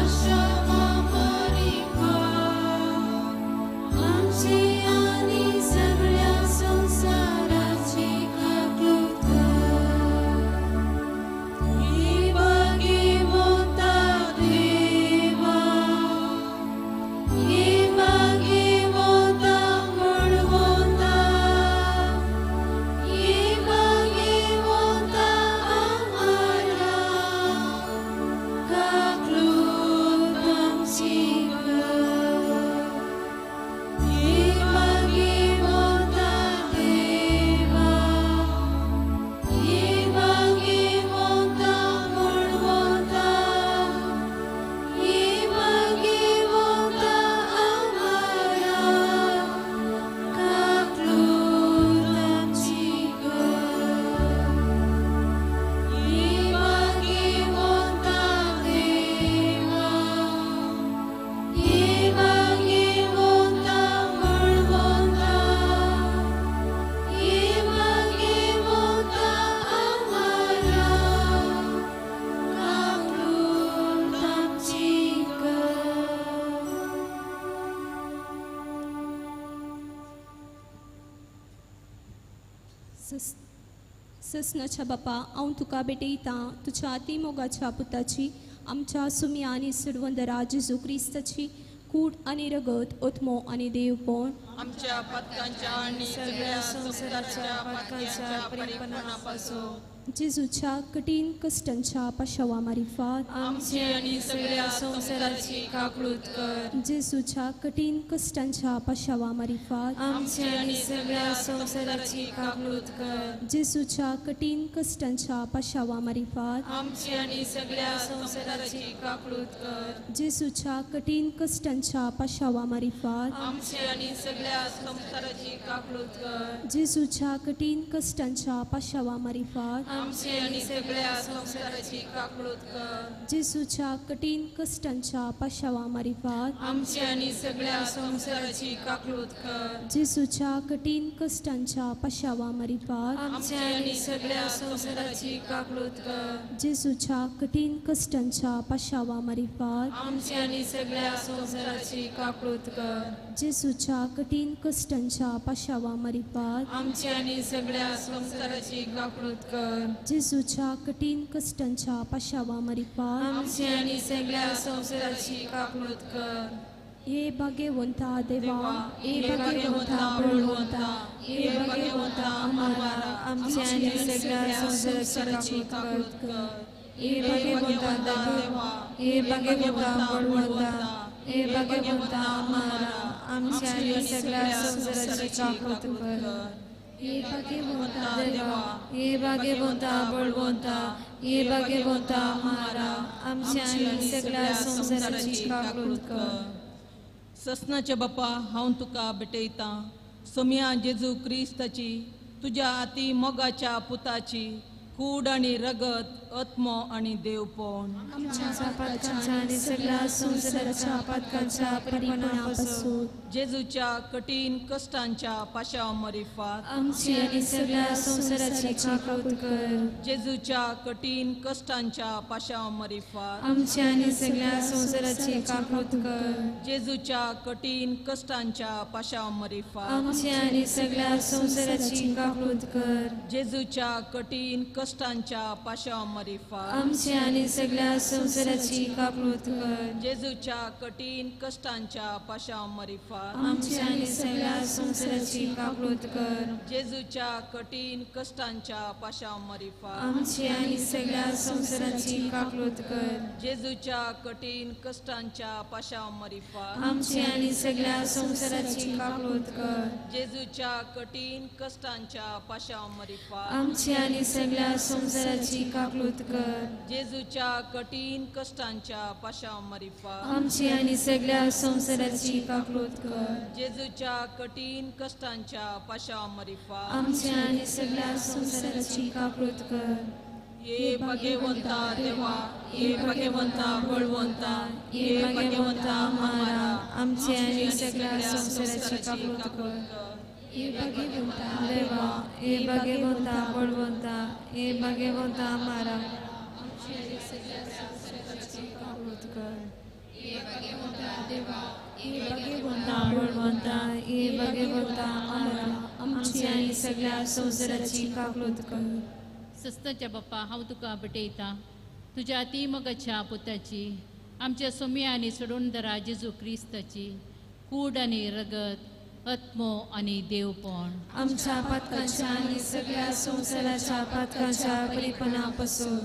पाशांवा मारिफात आमची आनी सगळ्या संवसाराची काकूत कर. भाग्यवंता देवा, भाग्यवंता बळवंता, भाग्यवंता आमारा, काकूत आमची कर. भाग्यवंता देवा, भाग्यवंता बळवंता, भाग्यवंता आमारा, काकूत आमची कर. भाग्यवंता देवा, भाग्यवंता बळवंता, भाग्यवंता आमारा, काकूत आमची कर. ससनाच्या बापा, हांव तुका भेटयतां तुज्या अती मोगाच्या पुताची, आमच्या सुम्या आनी सुडवंदरा जेजू क्रिस्ताची कूड आनी रगत, ओत्मो आनी देवपण आमच्या पातकांच्या आनी सगळ्या संवसाराच्या पातकांच्या परिपणापासून जेजूच्या कठीण कश्टांच्या पाशावा मारिफात आमची आनी सगळ्या संवसाराची काकळूत कर. जेजूच्या कठीण कश्टांच्या पाशावा मारिफात आमची आनी सगळ्या संवसाराची काकळूत कर. जेजूच्या कठीण कश्टांच्या पाशावा मारिफात आमची आनी सगळ्या संवसाराची काकळूत कर. जेजूच्या कठीण कश्टांच्या पाशावा मारिफात आमची आनी सगळ्या संवसाराची काकळूत कर. जेजूच्या कठीण कश्टांच्या पाशावा मारिफात आमची आनी सगळ्या संवसाराची काकळूत कर. जेजूच्या कठीण कश्टांच्या पाशावा मारिफात आमची आनी सगळ्या संवसाराची काकळूत कर. जेजूच्या कठीण कश्टांच्या पाशावा मारिफात आमची आनी सगळ्या संवसाराची काकळूत कर. जेजूच्या कठीण कश्टांच्या पाशावा मारिफात आमची आनी सगळ्या संवसाराची काकळूत कर. जेजूच्या कठीण कश्टांच्या पाशावा मारिफात आमची आनी सगळ्या संवसाराची काकळूत कर. जेजूच्या कठीण कश्टांच्या पाशावा मारिफात आमची आनी सगळ्या संवसाराची काकळूत कर. हे भाग्यवंता देवा, हे भाग्यवंता बळवंता, हे भाग्यवंता आमारा, आमची आनी सगळ्या संवसाराची काकळूत कर. हे भाग्यवंता देवा, हे भाग्यवंता बळवंता, हे भाग्यवंता आमारा, आमची आनी सगळ्या संवसाराची काकळूत कर. हे भाग्यवंता देवा, हे भाग्यवंता बळवंता, हे भाग्यवंता आमारा, आमची आनी सगळ्या संवसाराची काकळूत कर. ससनाचे बापा, हांव तुका भेटयतां सोम्या जेजू क्रिस्ताची, तुज्या अती मोगाच्या पुताची कूड आनी रगत, आत्मो आनी देवपण आमच्या पातकांच्या आनी सगळ्या संवसाराच्या पातकांच्या परिपणापासून जेजूच्या कठीण कश्टांच्या पाशाव मरिफात आमची आनी सगळ्या संवसाराची काकळूत कर. जेजूच्या कठीण कश्टांच्या पाशाव मरिफात आमची आनी सगळ्या संवसाराची काकळूत कर. जेजूच्या कठीण कश्टांच्या पाशाव मरिफात आमची आनी सगळ्या संवसाराची काकळूत कर. जेजूच्या कठीण कश्टांच्या पाशाव मरिफात आमची आनी सगळ्या संवसाराची काकळूत कर. जेजूच्या कठीण कश्टांच्या पाशाव मरिफात आमची आनी सगळ्या संवसाराची काकळूत कर. जेजूच्या कठीण कश्टांच्या पाशाव मरिफात आमची आनी सगळ्या संवसाराची काकळूत कर. जेजूच्या कठीण कश्टांच्या पाशाव मरिफात आमची आनी सगळ्या संवसाराची काकळूत कर. जेजूच्या कठीण कश्टांच्या पाशाव मरिफात आमची आनी सगळ्या संवसाराची काकळूत कर. जेजूच्या कठीण कश्टांच्या पाशाव मरिफात आमची आनी सगळ्या संवसाराची काकळूत कर. जेजूच्या कठीण कश्टांच्या पाशाव मरिफात आमची आनी सगळ्या संवसाराची काकळूत कर. हे भाग्यवंता देवा, हे भाग्यवंता बळवंता, हे भाग्यवंता आमारा, आमची आनी सगळ्या संवसाराची काकळूत कर. हे भाग्यवंता देवा, हे भाग्यवंता बळवंता, हे भाग्यवंता आमारा, आमची आनी सगळ्या संवसाराची काकळूत कर. देवा, ए भगवंता बळवंता, ए भगवंता आमारा, आमची आनी सगळ्या संवसाराची काकळूत कर. सस्ताच्या बाप्पा, हांव तुका भेटयतां तुज्या अती मोगाच्या पुताची, आमच्या सोम्या आनी सोडूनदारा जेजू क्रिस्ताची कूड आनी रगत, आत्मो आनी देवपण आमच्या पातकांच्या आनी सगळ्या संवसाराच्या पातकांच्या परिपणा पासून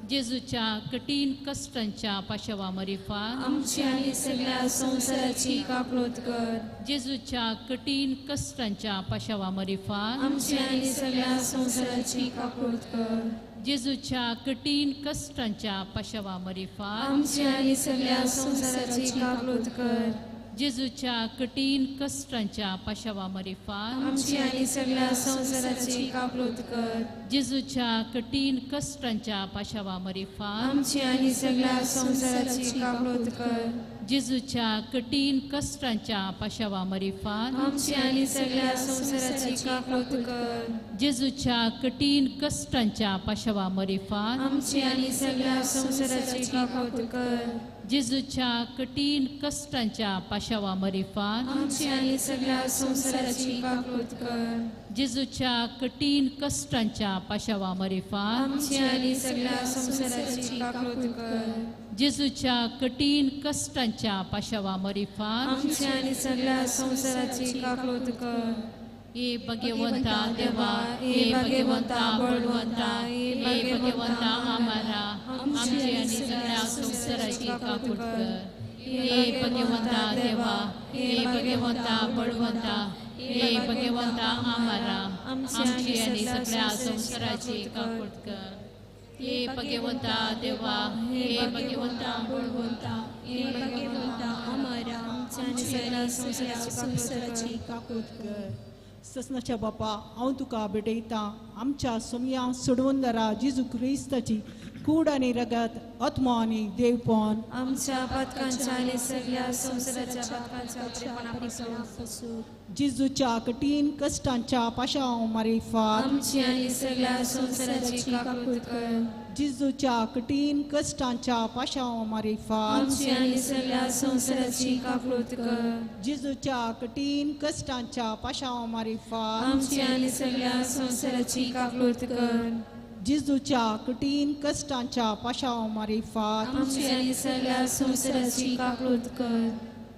जेजूच्या कठीण कश्टांच्या पाशवा मरिफात आमची आनी सगळ्या संवसाराची काकळूत कर. जेजूच्या कठीण कश्टांच्या पाशवा मरिफात आमची आनी सगळ्या संवसाराची काकळूत कर. जेजूच्या कठीण कश्टांच्या पाशवा मरिफात आमची आनी सगळ्या संवसाराची काकळूत कर. जेजूच्या कठीण कश्टांच्या पाशवा मरिफात आमची आनी सगळ्या संवसाराची काकळूत कर. जेजूच्या कठीण कश्टांच्या पाशवा मरिफात आमची आनी सगळ्या संवसाराची काकळूत कर. जेजूच्या कठीण कश्टांच्या पाशवा मरिफात आमची आनी सगळ्या संवसाराची काकळूत कर. जेजूच्या कठीण कश्टांच्या पाशवा मरिफात आमची आनी सगळ्या संवसाराची काकळूत कर. जेजूच्या कठीण कश्टांच्या पाशवा मरिफात आमची आनी सगळ्या संवसाराची काकळूत कर. जेजूच्या कठीण कश्टांच्या पाशवा मरिफात आमची आनी सगळ्या संवसाराची काकळूत कर. जेजूच्या कठीण कश्टांच्या पाशवा मरिफात आमची आनी सगळ्या संवसाराची काकळूत कर. ए भगवंता देवा, ए भगवंता बळवंता, ए भगवंता आमारा, आमची आनी सगळ्या संवसाराची काकूट कर. ए भगवंता देवा, ए भगवंता बळवंता, ए भगवंता आमारा, आमची आनी सगळ्या संवसाराची काकूट कर. ए भगवंता देवा, ए भगवंता बळवंता, ए भगवंता आमारा, आमची आनी सगळ्या संवसाराची काकूट कर. ससनाच्या बापा, हांव तुका भेटयतां आमच्या सोमया सोडवंदरा जेजू क्रिस्ताची कूड आनी रगत, आत्मो आनी देवपण आमच्या पातकांच्या आनी सगळ्या संवसाराच्या पातकांच्या परिपणापासून जेजूच्या कठीण कश्टांच्या पाशांव मारिफात आमची आनी सगळ्या संवसाराची काकळूत कर. जेजूच्या कठीण कश्टांच्या पाशांव मारिफात आमची आनी सगळ्या संवसाराची काकळूत कर. जेजूच्या कठीण कश्टांच्या पाशांव मारिफात आमची आनी सगळ्या संवसाराची काकळूत कर. जेजूच्या कठीण कश्टांच्या पाशांव मारिफात आमची आनी सगळ्या संवसाराची काकळूत कर.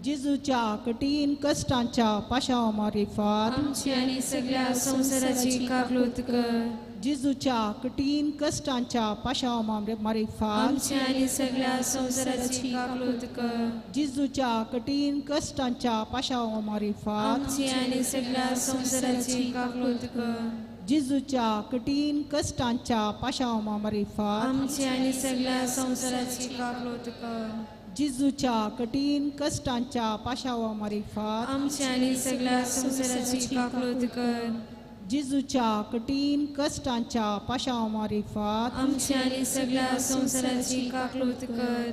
जेजूच्या कठीण कश्टांच्या पाशांव मारिफात आमची आनी सगळ्या संवसाराची काकळूत कर. जेजूच्या कठीण कश्टांच्या पाशांव मारिफात आमची आनी सगळ्या संवसाराची काकळूत कर. जेजूच्या कठीण कश्टांच्या पाशांव मारिफात आमची आनी सगळ्या संवसाराची काकळूत कर. जेजूच्या कठीण कश्टांच्या पाशांव मारिफात आमची आनी सगळ्या संवसाराची काकळूत कर. जेजूच्या कठीण कश्टांच्या पाशांव मारिफात आमची आनी सगळ्या संवसाराची काकळूत कर. जेजूच्या कठीण कश्टांच्या पाशांव मारिफात आमची आनी सगळ्या संवसाराची काकळूत कर.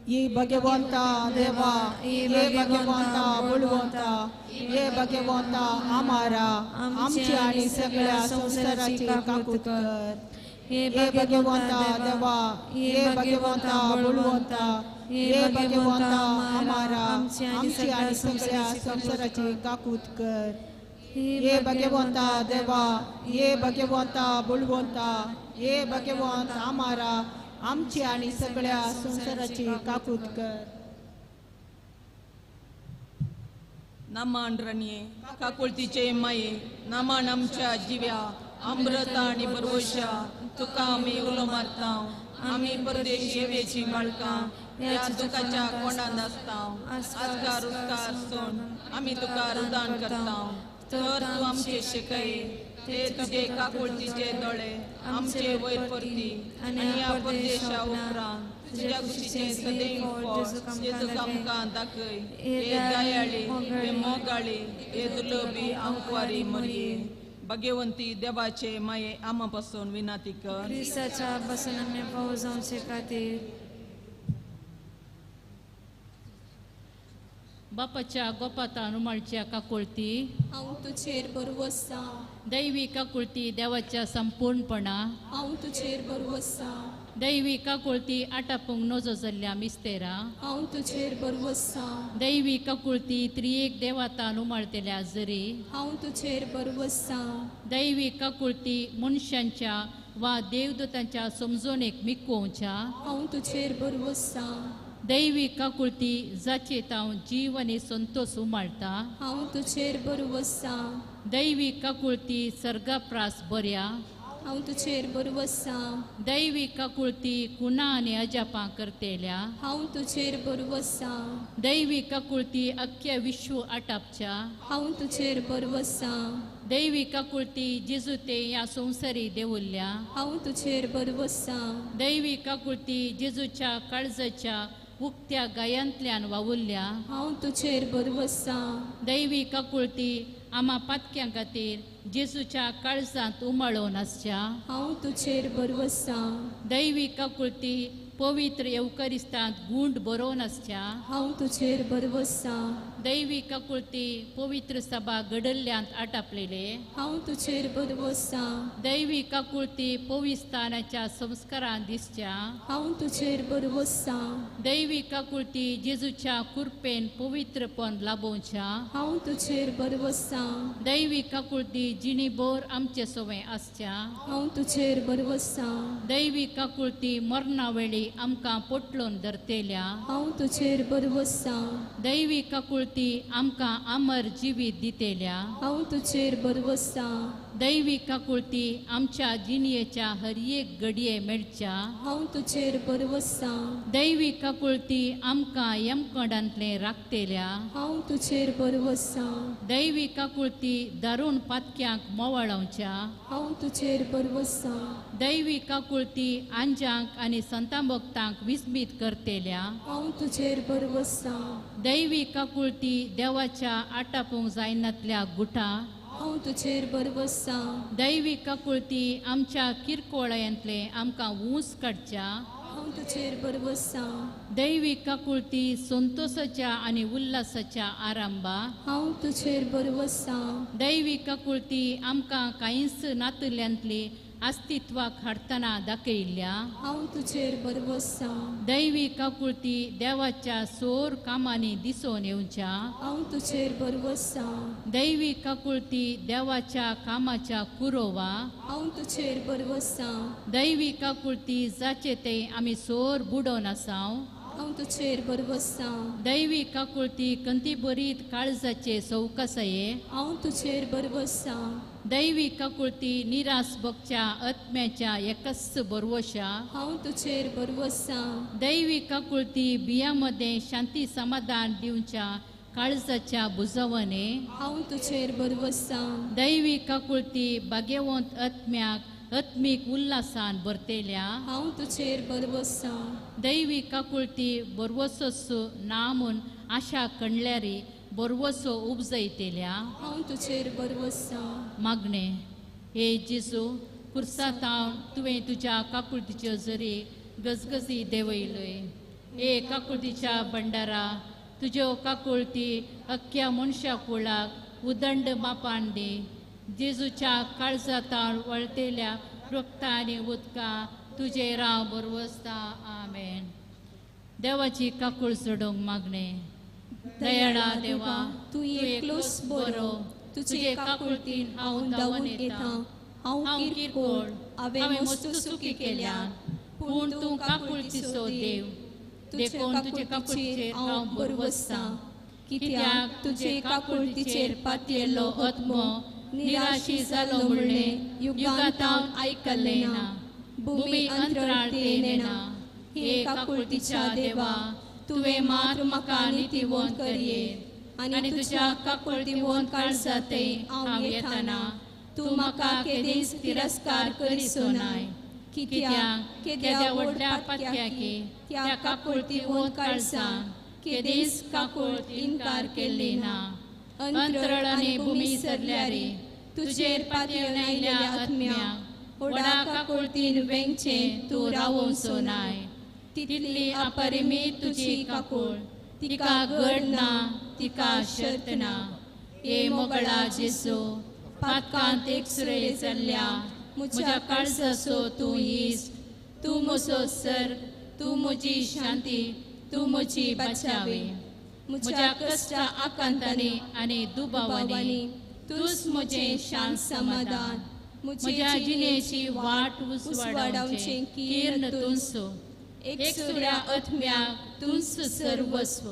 ये भगवंता देवा, ये भगवंता बळवंता, ये भगवंता आमारा, आमची आनी सगळ्या संवसाराची काकूत कर. हे भगवंता देवा, हे भगवंता बळवंता, हे भगवंता आमारा, आमची आनी सगळ्या संवसाराची काकूत कर. हे भगवंता देवा, हे भगवंता बळवंता, हे भगवंत आमारा, आमची आनी सगळ्या संवसाराची काकूत कर. नामान रणये काकुळतीचे माये, नामान आमच्या जिव्या अमृता आनी बरवशा, तुका आमी उलो मारता. आमी परदेश येवेची बाळकां ह्या दुखाच्या कोंडांत आसता. आजकार उस्कार सोड आमी तुका रुदान करता. तर तूं आमचे शिकय, ते तुजे काकुळतीचे दोळे आमचे वयर परती आनी ह्या परदेशा उपरांत तुज्या कुशीचें सदैव फळ जेजूक आमकां दाखय. हे दयाळी, हे मोगाळी, हे दुर्लभी आंकवारी मरये, भाग्यवंती देवाचे माये आमा पासून विनंती कर. क्रिस्ताच्या पासून आमी फावो जावचे खातीर. बापाच्या गोपातान उमाळच्या काकुळती, हांव तुजेर बरवसा. दैवी काकुळती देवाच्या संपूर्णपणा, हांव तुजेर बरवसा. दैवी काकुळती आटापूंक नजो जाल्ल्या मिस्तेरा हांव तुजेर बरवसता दैवी काकुळती त्रियेक देवातान उमाळतेल्या जरी हांव तुजेर बरवसता दैवी काकुळती मनशांच्या वा देवदूतांच्या समजोणेक मिकोवच्या हांव तुजेर बरवसता दैवी काकुळती जाचे तांव जीव आनी संतोष उमाळता हांव तुजेर बरवसता दैवी काकुळती सर्गाप्रास बऱ्या हांव तुजेर बरवसता दैवी काकुळती कुणा आनी अजापां करतेल्या हांव तुजेर बरवसता दैवी काकुळती अख्ख्या विश्व आटापच्या हांव तुजेर बरवसता दैवी काकुळती जेजू ते ह्या संवसारी देवुल्ल्या हांव तुजेर बरवसता दैवी काकुळती जेजूच्या काळजाच्या उक्त्या गायांतल्यान वावुरल्या हांव तुजेर बरवसता दैवी काकुळती आमा पातक्यां खातीर जेजूच्या काळजांत उमाळोवन आसच्या हांव तुजेर बरवसता दैवी काकुळती पवित्र येवकरिस्तांत गूंड बरोवन आसच्या हांव तुजेर बरवसता दैवी काकुळती पवित्र सभा घडल्ल्यांत आटापलेले हांव तुजेर बरवसता दैवी काकुळती पविस्थानाच्या संस्कारान दिसच्या हांव तुजेर बरवसता दैवी काकुळती जेजूच्या कुरपेन पवित्रपण लाभोवच्या हांव तुजेर बरवसता दैवी काकुळती जिणीभर आमचे सवय आसच्या हांव तुजेर बरवसता दैवी काकुळती मरणा वेळी आमकां पोटलोन धरतेल्या हांव तुजेर बरवसता दैवी काकुळती आमकां अमर जिवीत दितेल्या हांव तुजेर बरवसता दैवी काकुळती आमच्या जिणयेच्या हर एक घडये मेळच्या हांव तुजेर बरवसता दैवी काकुळती आमकां यमकंडांतलें राखतेल्या हांव तुजेर बरवसता दैवी काकुळती दारुण पातक्यांक मोवाळोवच्या हांव तुजेर बरवसता दैवी काकुळती आंजांक आनी संतां भक्तांक विस्मीत करतेल्या हांव तुजेर बरवसता दैवी काकुळती देवाच्या आटापूंक जायनातल्या गुठा हांव तुजेर बरवसता दैवी काकुळती आमच्या किरकोळयांतले आमकां ऊंच काडच्या हांव तुजेर बरवसता दैवी काकुळती संतोषाच्या आनी उल्हासाच्या आरंभा हांव तुजेर बरवसता दैवी काकुळती आमकां कांयच नातल्यांतली अस्तित्वाक हाडटना दाखयल्ल्या हांव तुजेर बरवसता दैवी काकुळती देवाच्या सोर कामांनी दिसून येवच्या हांव तुजेर बरवसता दैवी काकुळती देवाच्या कामाच्या कुरोवा हांव तुजेर बरवसता दैवी काकुळती जाचे ते आमी सोर बुडोवन आसाव हांव तुजेर बरवसता दैवी काकुळती कंतीबरीत काळजाचे सवकासाये हांव तुजेर बरवसता दैवी काकुळती निरास भोगच्या आत्म्याच्या एकच बरवशा हांव तुजेर बरवसता दैवी काकुळती बियां मदें शांती समाधान दिवच्या काळजाच्या बुजवणे हांव तुजेर बरवसता दैवी काकुळती भाग्यवंत आत्म्याक आत्मीक उल्हासान भरतेल्या हांव तुजेर बरवसता दैवी काकुळती बरवसो ना म्हूण आशा कणल्यारी बरवसो उपजयतेल्या हांव तुजेर बरवसता मागणे हे जेजू कुर्सातावन तुवें तुज्या काकुळतीच्यो जरी गजगजी देंवयल्यो हे काकुळतीच्या भंडारा तुज्यो काकुळती अख्ख्या मनशा कुळाक उदंड मापान दी जेजूच्या काळजातावन वळतेल्या रक्ता आनी उदका तुजेर हांव बरवसता. आमेन. देवाची काकूळ चडोवंक मागणे. दयाळा देवा, तूं एकलोच बरो, तुजे काकुळतीन हांव धांवून येता. हांव किरकोळ, हांवें मस्त चुकी केल्या, पूण तूं काकुळतीचो देव, देखून तुजे काकुळतीचेर हांव बरवसता. कित्याक तुजे काकुळतीचेर पातयेल्लो आत्मो निराशी जालो म्हणलें युगांतावन आयकल्लें ना, भूमी अंतराळ तें नेणा. हे काकुळतीच्या देवा, तुवें मात म्हाका नितीवंत करयेत आनी तुज्या काकुळतीवंत काळजांतय हांव येताना तूं म्हाका केदींच तिरस्कार करिसो नाय. कित्याक केद्या व्हडल्या पातक्याकी त्या काकुळतीवंत काळजान केदींच काकूळ इनकार केल्ली ना. अंतरळ आनी भूमी सरल्यारी तुजेर पातयेवन आयिल्ल्या आत्म्याक व्हडा काकुळतीन वेंगचें तूं रावोवचो नाय. तितली अपरिमीत तुजी काकूळ, तिका गड ना, तिका शर्त ना. हे मोगळा जेजू, पातकांत एकसुरे जाल्ल्या म्हज्या काळजाचो तूं इश्ट. तूं म्हजो सर्ग, तूं म्हजी शांती, तूं म्हजी बचावी. म्हज्या कश्टा आकांतांनी आनी दुबावांनी तूंच म्हजें शांत समाधान. म्हज्या जिणेची वाट उजवाडावचें किर्ण तूंच. एकसुऱ्या आत्म्याक तूंच सर्वस्व.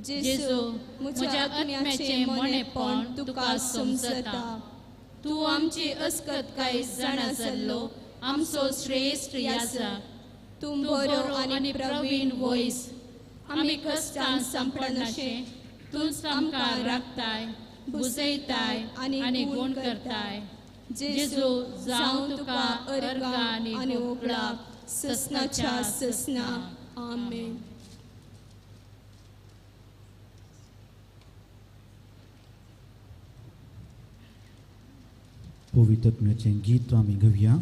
जेजू, म्हज्या आत्म्याचें मोनेपण तुका समजता. तूं आमची अस्कतकाय जाणा जाल्लो आमचो श्रेश्ठ याजक. तूं बरो आनी प्रवीण वयस. आमी कश्टान सांपडनाशें तूंच आमकां राखताय, बुजयताय आनी गुण करताय. जेजू, जावं तुका अर्गां आनी होगळाप ससनाच्या ससना. आमेन. पवित्र गीत आमी घेवया.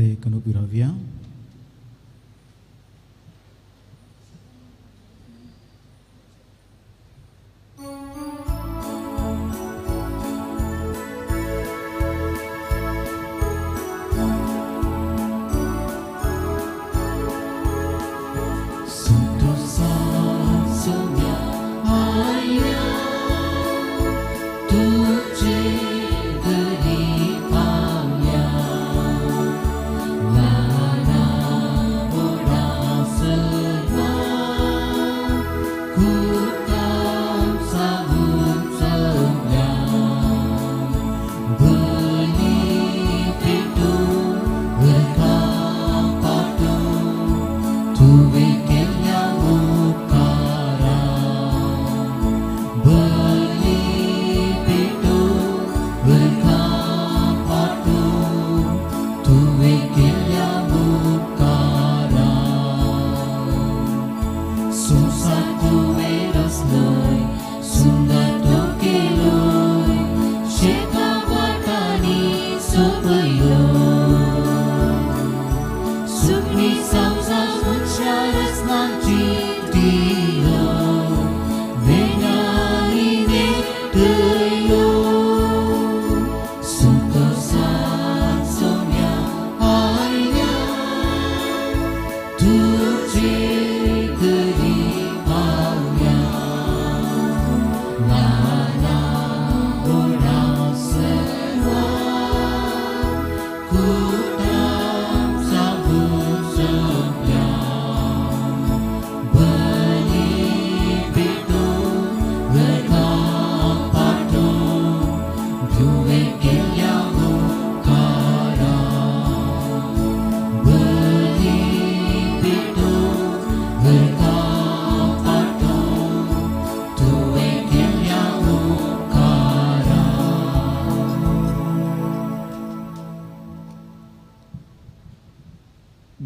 प्रार्थनेक उबी रावया.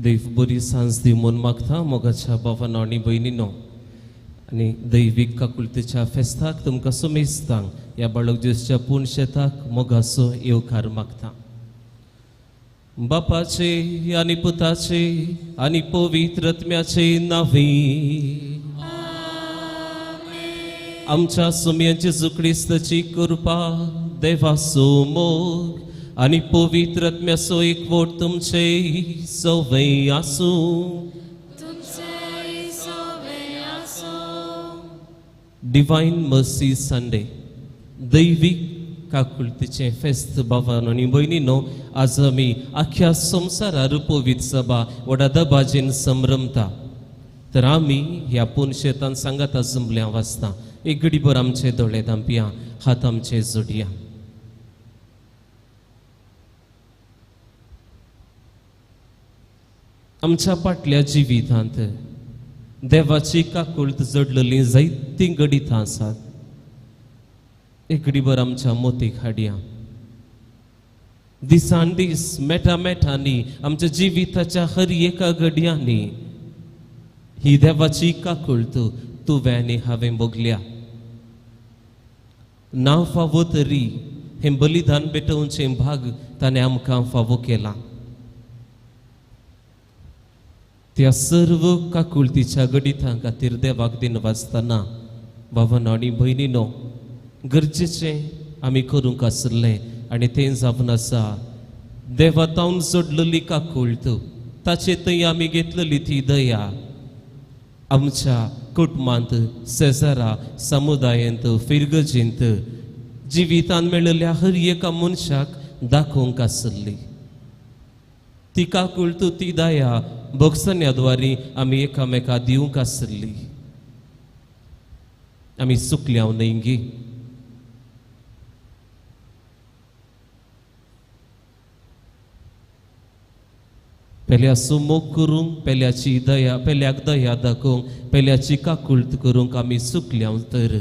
देव बरी सांज दी म्हूण मागता मोगाच्या भावानो आनी भयणीनो आनी दैवीक काकुळतेच्या फेस्ताक तुमकां सुमेस्तांक ह्या बाळक जेजूच्या पूर्ण शेताक मोगाचो येवकार मागता. बापाचे आनी पुताचे आनी पवित्र आत्म्याचे नांवे आमच्या सुम्यांची जेजू क्रिस्ताची कृपा, देवाचो मोग आनी पवित्र आत्म्याचो एकवट तुमचे सवय आसूं. डिवायन मर्सी संडे, दैवीक काकुळतीचें फेस्त भावानो आनी भयणीनो, आज आमी आख्या संवसारार पवित्र सभा व्हडा दबाजेन संभ्रमता. तर आमी ह्या पुनशेतान सांगाता जमल्या वाचता. एक घडीभर आमचे दोळे धांपया, हात आमचे जोडया. आमच्या फाटल्या जिवितांत देवाची काकुळत जडलेली जायतीं घडितां आसात. एक घडीभर आमच्या मोतीक हाडया. दिसान दीस मेटा मेटांनी आमच्या जिविताच्या हर एका घडयांनी ही देवाची काकुळत तुवें आनी हांवें भोगल्या. ना फावो तरी हें बलिदान भेटोवचें भाग ताणें आमकां फावो केलां. त्या सर्व काकुळतीच्या घडितां खातीर देवाक दिन वाचतना भावानो आनी भयणीनो, गरजेचें आमी करूंक आसलें आनी तें जावन आसा देवा तावन जोडलेली काकुळत, ताचे थंय आमी घेतलेली ती दया आमच्या कुटुंबांत, शेजारा, समुदायांत, फिरगजेंत जिवितांत मेळिल्ल्या हर एका मनशाक दाखोवंक आसली. ती काकुळत, ती दया भोगसण्या द्वारी आमी एकामेका दिवंक आसली. आमी चुकल्या न्हय गी? पेल्याचो मोग करूंक, पेल्याची दया, पेल्याक दया दाखोवंक, पेल्याची काकुळत करूंक आमी चुकल्या तर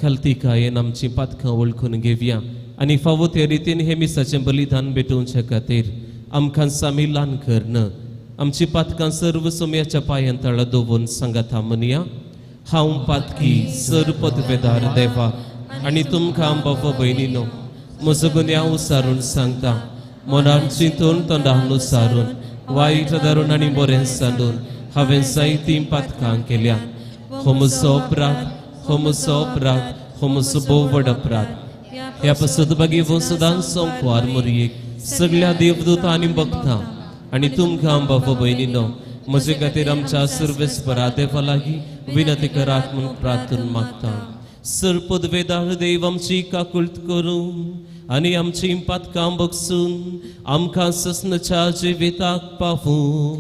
खालतिकायेन आमची पातकां वळखून घेवया आनी फावो ते रितीन हे मिसाचें बलिदान भेटोवचे खातीर आमकां सामी ल्हान करन आमची पातकां सर्व सोम्याच्या पांयां तळा दवरून सांगाता म्हणया. हांव पातकी सर पदवेदार देवा आनी तुमकां बाबा भयणीनो म्हजो गुन्यांव सारून सांगता. मनान चिंतून तोंडान सारून वायट धरून आनी बरें सांडून हांवें जायतीं पातकां केल्या. हो म्हजो अपराध, हो म्हजो अपराध, हो म्हजो भोव व्हड अपराध. ह्या पासत बागेवो सदांच संकवार मोरयेक सगळ्या देवदूत आनी भक्तां आनी तुमकां बाबा भयणीनो म्हजे खातीर आमच्या सर्वेस्परा देवा लागीं विनंती करात म्हूण प्रार्थना मागता. सर पदवेदार देव आमची काकुळट करूं आनी आमची पातकां बगसून आमकां ससनाच्या जिविताक पावूं.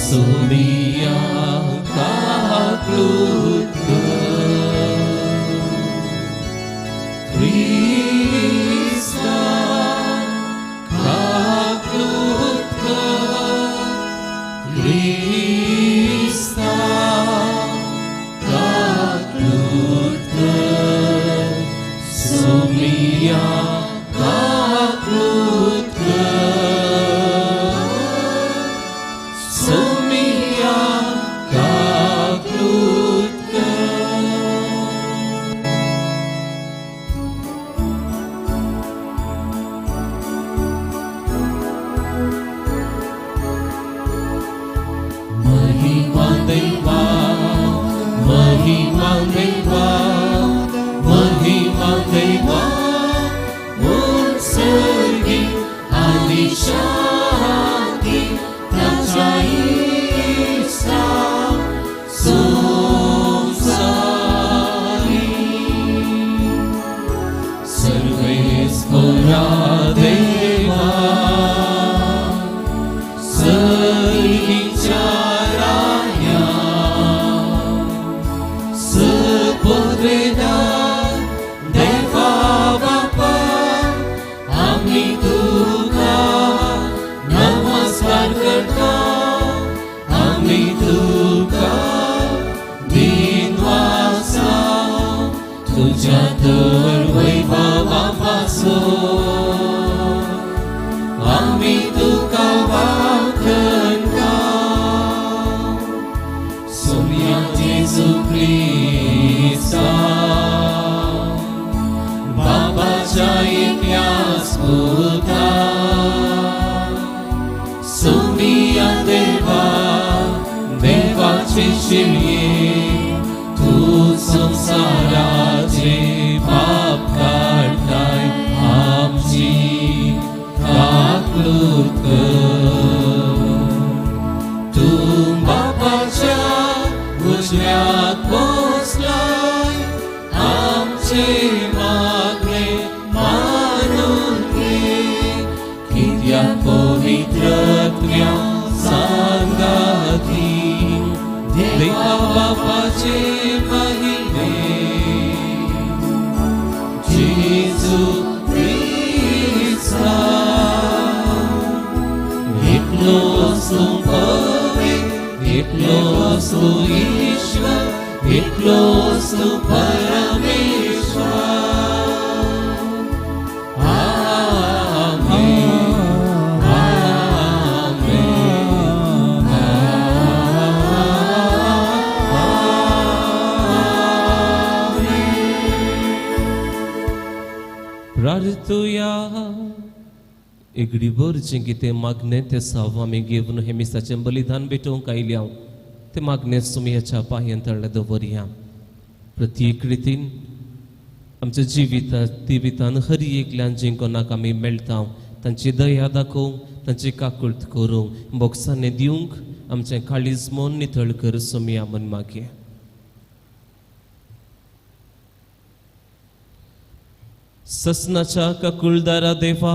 सोमिया काकलूत क्रिस्ता काकलूत क्रिस्ता काकलूत सोमिया काकलूत सोमिया काकलूत. महिमा देवा, महिमा देवा, महिमा देवा, उत्सर्गी आनी शांती ताच्या इश्टा संवसारी. सर्वेस्परा देवा, सर्गीच्या राया, सपदवेदार देवा बापा, आमी तुका नमस्कार करता, आमी तुका दिनवासा, तुज्या तर वैभवा पासून आमी तुका वाखणता. सोम्या जेजू क्रिस्ता, बाबाच्या एकल्याच पुता, सोमिया देवा, देवाचे शिळये, तूं संवसाराचे पाप काडटाय, आमची काकलूत कर. तूं बापाच्या उजव्याक बसलाय, आमचे मागणे मानून घे, कित्याक पवित्रत्व्या सांगाती देवा बापाचे महिमे जेजू क्रिस्ता. एकलोच तूं पवित्र, एकलोच तूं ईश्वर, एकलोच तूं परमेश्वर. आमेन, आमेन, आमेन. प्रार्थुया. एगडीभर जें कितें मागणें तें साव आमी घेवन हें मिसाचें बलिदान भेटोवंक आयल्या तें मागणें सोमयाच्या पांयां तळ्ळे दवरया. प्रत्येक रितीन आमच्या जिवितान हर एकल्यान जें कोणाक आमी मेळटा तांची दया दाखोवंक, तांची काकुळट करूंक, बोक्सांनी दिवंक आमचें काळीज मन नितळ कर सोमया म्हूण मागया. ससनाच्या काकुळदारा देवा,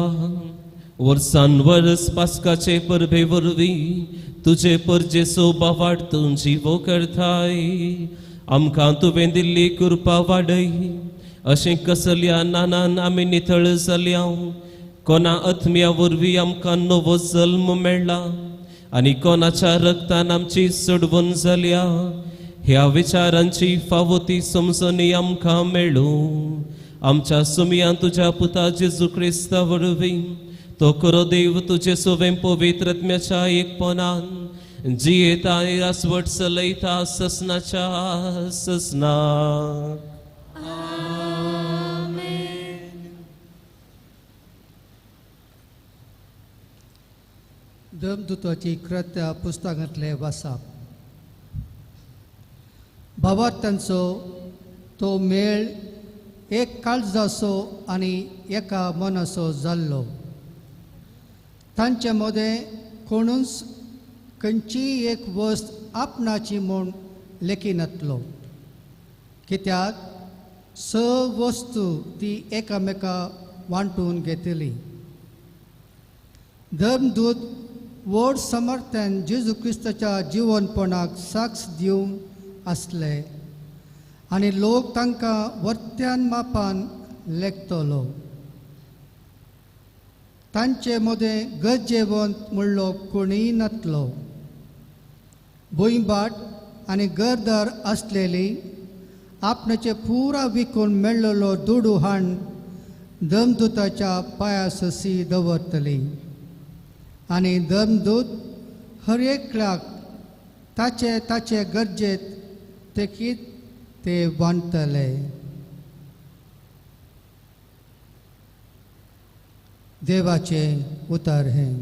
वर्सान वर्स पास्काचे परबे वरवीं तुजे परजे सोबा वाडतून जिवो करताय, आमकां तुवें दिल्ली कृपा वाडय. अशें कसल्या नानान आमी नितळ जाल्या, कोणा आत्म्या वरवीं आमकां नवो जल्म मेळ्ळा आनी कोणाच्या रक्तान आमची सोडवण जाल्या, ह्या विचारांची फावो ती समजणी आमकां मेळूं. आमच्या सुमयान तुज्या पुता जेजू क्रिस्ता वरवीं तो खरो देव तुजे सोवें पवित्र आत्म्याच्या एकपणान जियेता आनी रासवट चलयता ससनाच्या ससना. धर्मदूताची कृत्या पुस्तकांतले वासाप. भावार्थांचो तो मेळ एक काळजाचो आनी एका मनाचो जाल्लो. तांचे मदें कोणूच खंयचीय एक वस्त आपणाची म्हूण लेखिनातलो, कित्याक स वस्तू ती एकामेका वांटून घेतली. धर्मदूत व्हड समर्थ्यान जेजू क्रिस्ताच्या जिवनपणाक साक्ष दिवन आसले आनी लोक तांकां वर्त्यान मापान लेखतलो. तांचे मदें गरजेवंत म्हणलो कोणीय नातलो. भुंयबाट आनी घरदार आसलेली आपणाचे पुरा विकून मेळ्ळलो दुडू हाण धर्मदूताच्या पांया ससी दवरतली आनी धर्मदूत हर एकल्याक ताचे ताचे गरजेत तेकीत ते बांदतले. देवाचे उतर हें.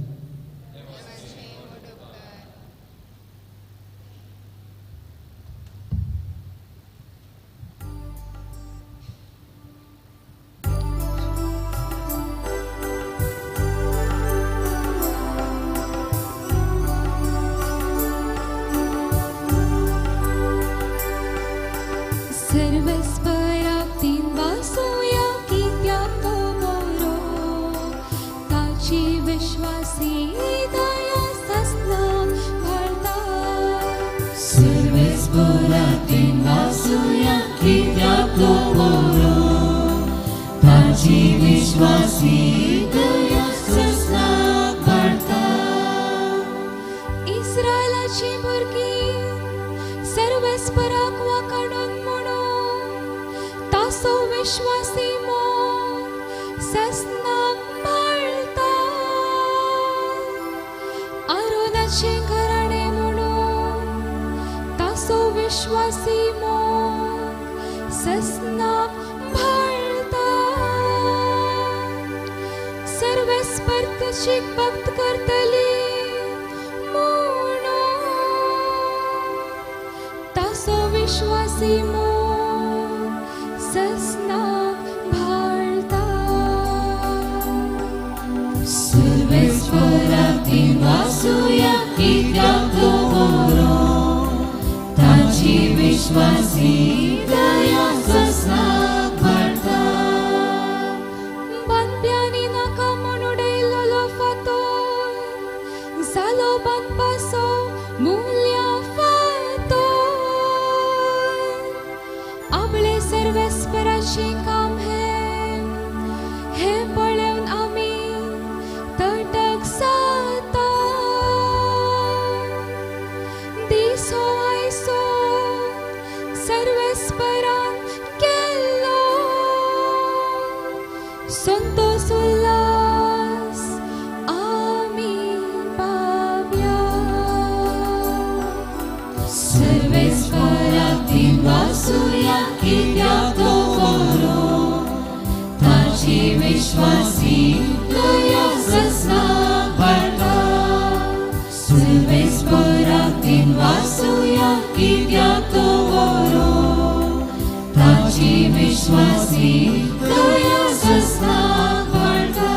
इस्रायलाची भुरगीं सर्वेस्पराक वाकाडून म्हणून तासो विश्वासी मोग ससनाक मेळटा. आरोनाचें घराणें म्हणून तासो विश्वासी मोग ससनाक मेळटा. सर्वेस्पर तशी भक्त करतली विश्वासी मोग ससनाक भाळता. सर्वेस्पराक वासुया कित्याक तो बरो ताची विश्वासी दया ससनाक भाळता. बांदप्यांनी नाका म्हूण उडयल्लो फातोर जालो बांदपाचो मुल्या सर्वेस्पराचें काम हें हें पळोवन आमी तटक जाता. दिसो आयसो सर्वेस्परान केल्लो संतोष उल्हास आमी पावया. सर्वेस्पराक वासुया कित्याक तो बरो ताची विश्वासी दया ससनाक वाडटा. सर्वेस्पराक वासुया कित्याक तो बरो ताची विश्वासी दया ससनाक वाडटा.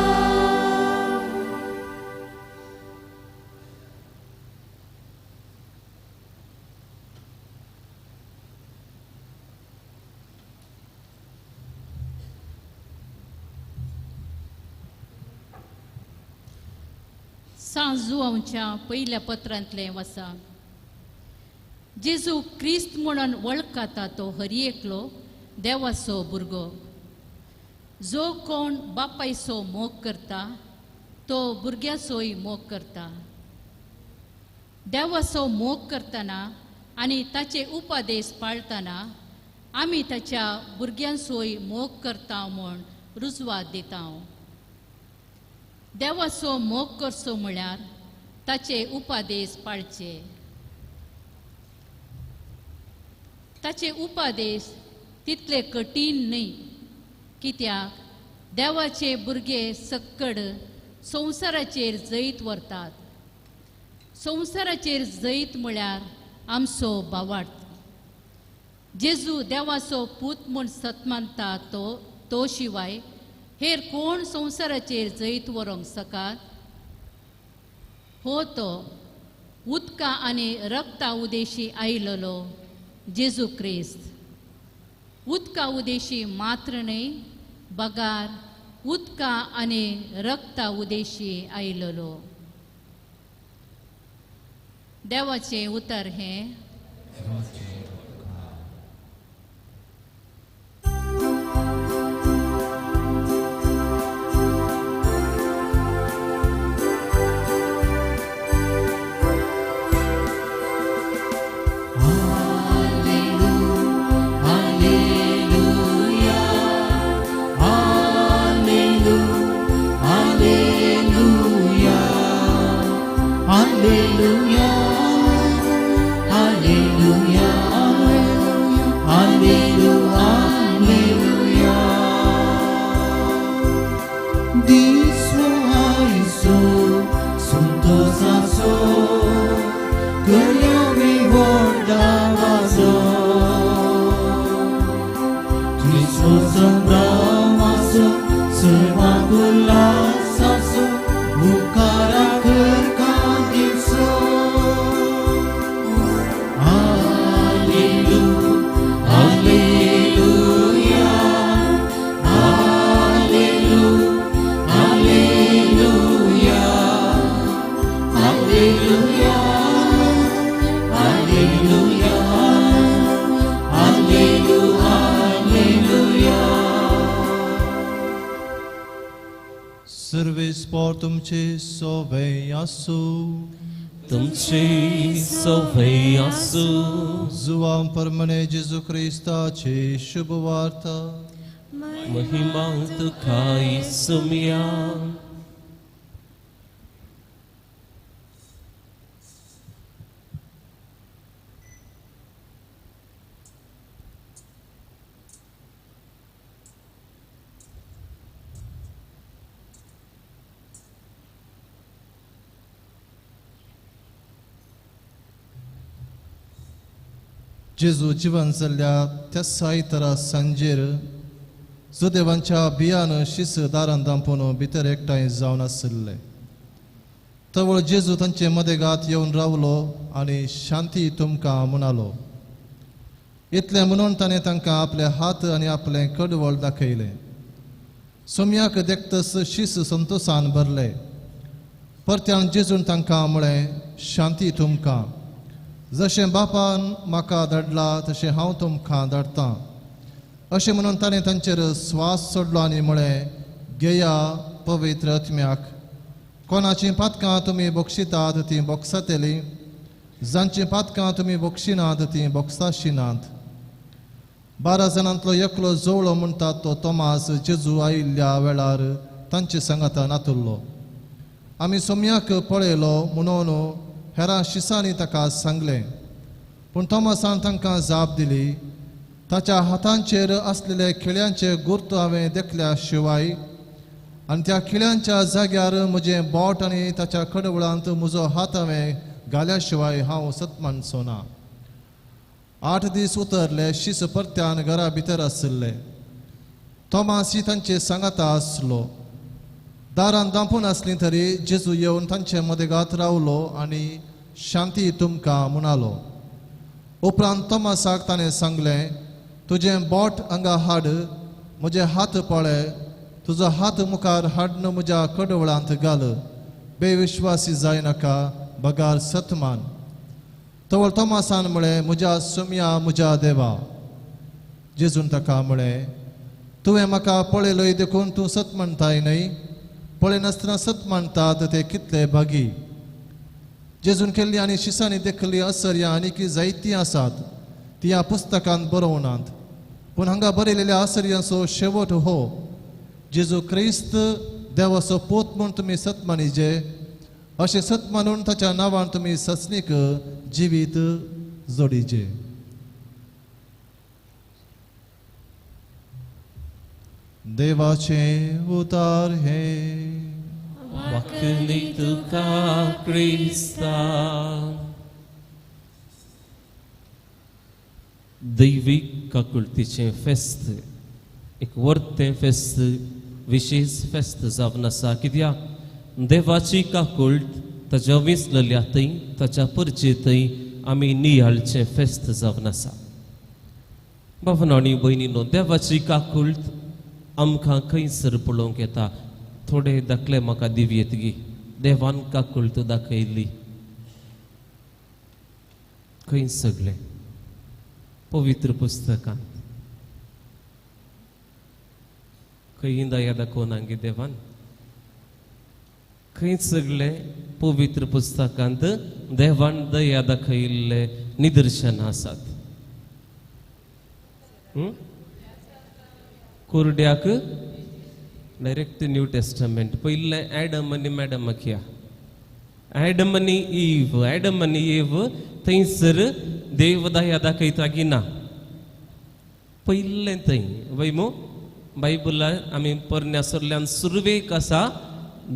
सांत जुवांच्या पयल्या पत्रांतलें वासा. जेजू क्रिस्त म्हणून वळखता तो हरी एकलो देवाचो भुरगो. जो कोण बापायचो मोग करता तो भुरग्याचोय मोग करता. देवाचो मोग करतना आनी ताचे उपदेश पाळतना आमी ताच्या भुरग्यांचोय मोग करता म्हूण रुजवात दिता. देवाचो मोग करचो म्हळ्यार ताचे उपादेश पाळचे. ताचे उपादेश तितले कठीण न्हय, कित्याक देवाचे भुरगे सक्कड संवसाराचेर जैत व्हरतात. संवसाराचेर जैत म्हळ्यार आमचो भावार्थ. जेजू देवाचो पूत म्हूण सत मानता तो शिवाय हेर कोण संवसाराचेर जैत व्हरूंक सकात? हो तो उदका आनी रक्ता उदेशी आयिल्लो जेजू क्रिस्त. उदका उदेशी मात्र न्हय, बगार उदका आनी रक्ता उदेशी आयिल्लो. देवाचें उतर हें. तुमचे सोवे आसू, तुमचे सोवे आसू. जुवां परमणे जेजू क्रिस्ताची शुभ वार्ता. महिमा तुका सुमिया. जेजू जिवन जाल्ल्या त्या सायतरा सांजेर जुदेवांच्या बियान शिस दारान दांपून भितर एकठांय जावन आशिल्ले. तवळ जेजू तांचे मदेगात येवन रावलो आनी शांती तुमकां म्हणालो. इतलें म्हणून ताणें तांकां आपले हात आनी आपलें कडवळ दाखयलें. सोम्याक देखतस शीस संतोसान भरले. परत्यान जेजून तांकां म्हळें, शांती तुमकां. जशें बापान म्हाका धाडला तशें हांव तुमकां धाडटां. अशें म्हणून ताणें तांचेर स्वास सोडलो आनी म्हळें, घेया पवित्र आत्म्याक. कोणाचीं पातकां तुमी बक्षितात तीं बक्षातलीं, जांचीं पातकां तुमी बक्षिनात तीं बक्षाशिनात. 12 जाणांतलो एकलो जोवळो म्हणटात तो तोमास जेजू आयिल्ल्या वेळार तांचे सांगाता नातुल्लो. आमी सोम्याक पळयलो म्हणून हेरां शिसांनी ताका सांगलें. पूण तोमासान तांकां जाप दिली, ताच्या हातांचेर आसलेले खिळ्यांचे गुर्त हांवें देखल्या शिवाय आनी त्या खिळ्यांच्या जाग्यार म्हजें बोट आनी ताच्या कडवळांत म्हजो हात हांवें घाल्या शिवाय हांव सत मानचो ना. 8 दीस उतरले, शीस परत्यान घरा भितर आशिल्ले. तोमास तांचे सांगाता आसलो. दारान दांपून आसली तरी जेजू येवन तांचे मदेगात रावलो आनी शांती तुमकां म्हणालो. उपरांत तोमासाक ताणें सांगलें, तुजें बोट हांगा हाड, म्हजे हात पळय, तुजो हात मुखार हाडून म्हज्या कडवळांत घाल. बेविश्वासी जायनाका, बगार सतमान. तवळ तोमासान म्हळें, म्हज्या सोम्या, म्हज्या देवा. जेजून ताका म्हळें, तुवें म्हाका पळयलोय देखून तूं सत म्हणटाय न्हय? पळयनासतना सत मानतात ते कितले भागी. जेजून केल्ली आनी शिसांनी देखली असर्या आनीक जायतीं आसात, ती ह्या पुस्तकांत बरोवनात. पूण हांगा बरयलेल्या आसर्यांचो शेवट हो जेजू क्रिस्त देवाचो पूत म्हूण तुमी सत मानिजे अशें सत मानून ताच्या नांवान तुमी सचनीक जिवीत जोडीचे. देवाचें उतार हें. वाकली तुका क्रिस्ता. दैवीक काकुळतीचें फेस्त एक वर्तें फेस्त, विशेश फेस्त जावन आसा. कित्याक देवाची काकुळट ताच्या विसलेल्या थंय ताच्या परचे थंय आमी नियाळचें फेस्त जावन आसा. बाबांनो आनी भयणीनो, देवाची काकुळट आमकां खंयसर पळोवंक येता? थोडे दाखले म्हाका दिवयेत गी. देवान काकुळट दाखयली खंय? सगळे पवित्र पुस्तकांत. खंय दया दाखोवना गे देवान? खंय सगळे पवित्र पुस्तकांत देवान दया दाखयल्ले निदर्शन आसात. कुरड्याक डायरेक्ट न्यू टेस्टमेंट. पयलें एडम आनी मॅडमाक या, एडम आनी ईव, एडम आनी ईव थंयसर देव दया दाखयता की ना? पयलें थंय वय मू बायबला आमी पोरण्या सरल्यान सुरवेक आसा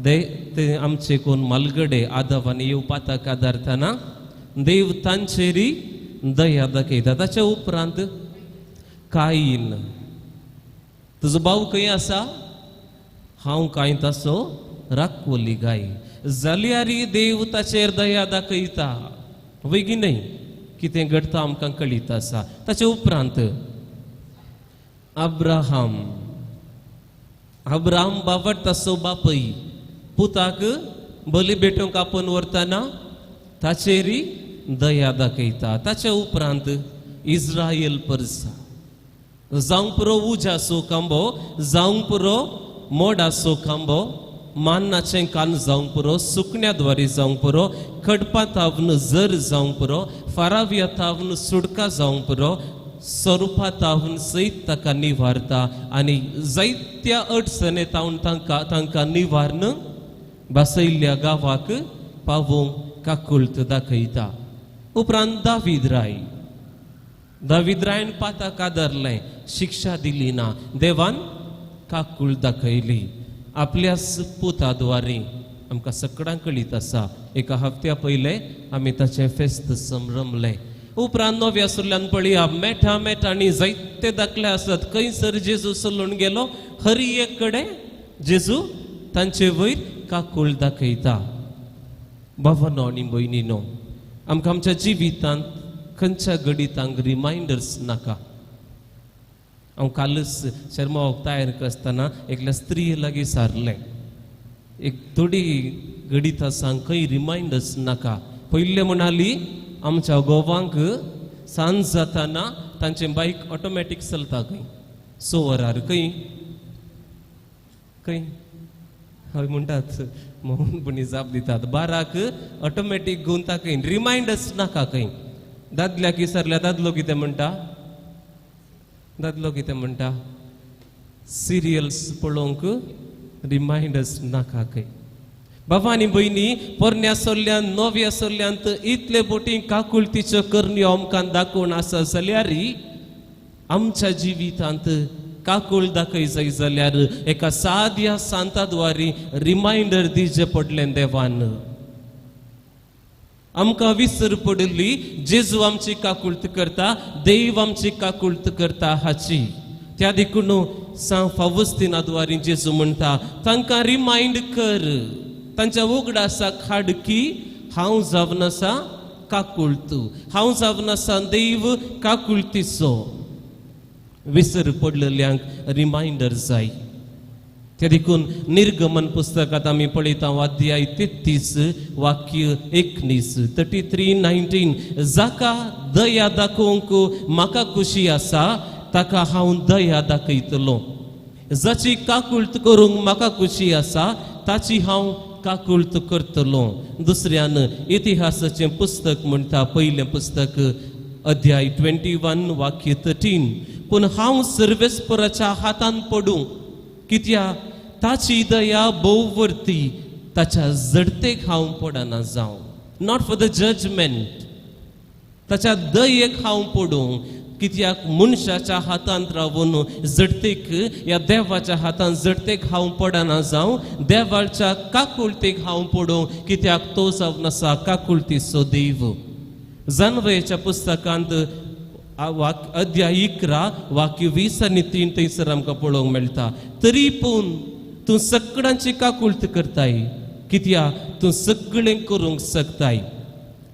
दे ते आमचे कोण मालगडे आदव आनी येव पाताक आदारतना देव तांचेरी दया दाखयता. ताच्या उपरांत कायीन, तुजो भाव खंय आसा? हांव कांय तासो राखवली गाय. जाल्यार देव ताचेर दया दाखयता वय की न्हय? कितें घडटा आमकां कळीत आसा. ताचे उपरांत अब्राहम, अब्राहम बाबट तासो बापय पुताक बली भेटोवंक आपोवन व्हरतना ताचेरी दया दाखयता. ताचे उपरांत इस्रायल परसा जावंक पुरो उज्याचो खांबो, जावंक पुरो मोडाचो खांबो, मान्नाचें कान जावंक पुरो, सुकण्या द्वारे जावंक पुरो, खडपा तावन जर जावंक पुरो, फाराव्या तावन सुडका जावंक पुरो, स्वरुपा तावन सयत ताका निवारता आनी जायत्या अडचणे तावन तांकां निवारण बसयल्ल्या गांवाक पावोवंक काकुळट दाखयता. उपरांत दावीद राय, दावीद रायन पाताक आदारलें, शिक्षा दिली ना, देवान काकूळ दाखयली आपल्याच पुता द्वारे. आमकां सगळ्यांक कळीत आसा. एका हप्त्या पयलें आमी ताचें फेस्त संभ्रमलें. उपरांत नव्या सुरल्यान पळया मेठा मेठांनी जायते दाखले आसात. खंयसर जेजू चलून गेलो हर एक कडेन जेजू तांचे वयर काकूळ दाखयता. भावानो आनी भयणीनो, आमकां आमच्या जिवितांत खंयच्या घडितांक रिमायंडर्स नाका. हांव कालच शर्माक तयार करतना एकल्या स्त्री लागीं सारलें. एक थोडी घडितां सांग खंय रिमायंडर्स नाका. पयलें म्हणाली आमच्या गोवांक सांज जाताना तांचें बायक ऑटोमॅटीक चलता खंय 6 वरार खंय खंय हय म्हणटात मोहनपणी जाप दितात. 12क ऑटोमॅटीक गुंता खंय रिमायंडर्स नाका खंय. दादल्याक विसरल्या दादलो कितें म्हणटा? दादलो कितें म्हणटा? सिरियल्स पळोवंक रिमायंडर्स नाका खंय. बाबा आनी भयणी, पोरण्या सोल्ल्यान नव्या सोल्ल्यांत इतले बोटी काकुळतीच्यो करण्यो आमकां दाखोवन आसा जाल्यार आमच्या जिवितांत काकूळ दाखय जाय जाल्यार एका साद्या सांताद्वारी रिमायंडर दिवचें पडलें देवान. आमकां विसर पडिल्ली जेजू आमची काकुळत करता, देव आमची काकुळत करता हाची. त्या देखून सांव फावस्तिना द्वारी जेजू म्हणटा तांकां रिमायंड कर, तांच्या उगडासाक हाड की हांव जावन आसा काकुळत, हांव जावन आसा देव काकुळतीचो. विसर पडलेल्यांक रिमायंडर जाय. ते देखून निर्गमन पुस्तकांत आमी पळयता अध्याय 33 वाक्य 19 33:19, जाका दया दाखोवंक म्हाका खुशी आसा ताका हांव दया दाखयतलो, जाची काकुळत करूंक म्हाका खुशी आसा ताची हांव काकुळत करतलो. दुसऱ्यान इतिहासाचें पुस्तक म्हणटा पयलें पुस्तक अध्याय 21 वाक्य 13, पूण हांव सर्वेस्पराच्या हातान पडूं, कित्याक ताची दया भोव वर्ती, ताच्या जडतेक हांव पडना जावं. Not for the judgement, ताच्या दयेक हांव पडूं, कित्याक मनशाच्या हातांत रावून जडतेक या देवाच्या हातांत जडतेक हांव पडना जावं, देवाच्या काकुळतेक हांव पडूं, कित्याक तो जावन आसा काकुळतीचो देव. जानवयेच्या पुस्तकांत अध्याय 11 वाक्य 20 आनी 3 थंयसर आमकां पळोवंक मेळटा. तरी पूण तूं सगळ्यांची काकुळत करताय, कित्याक तूं सगळें करूंक शकताय.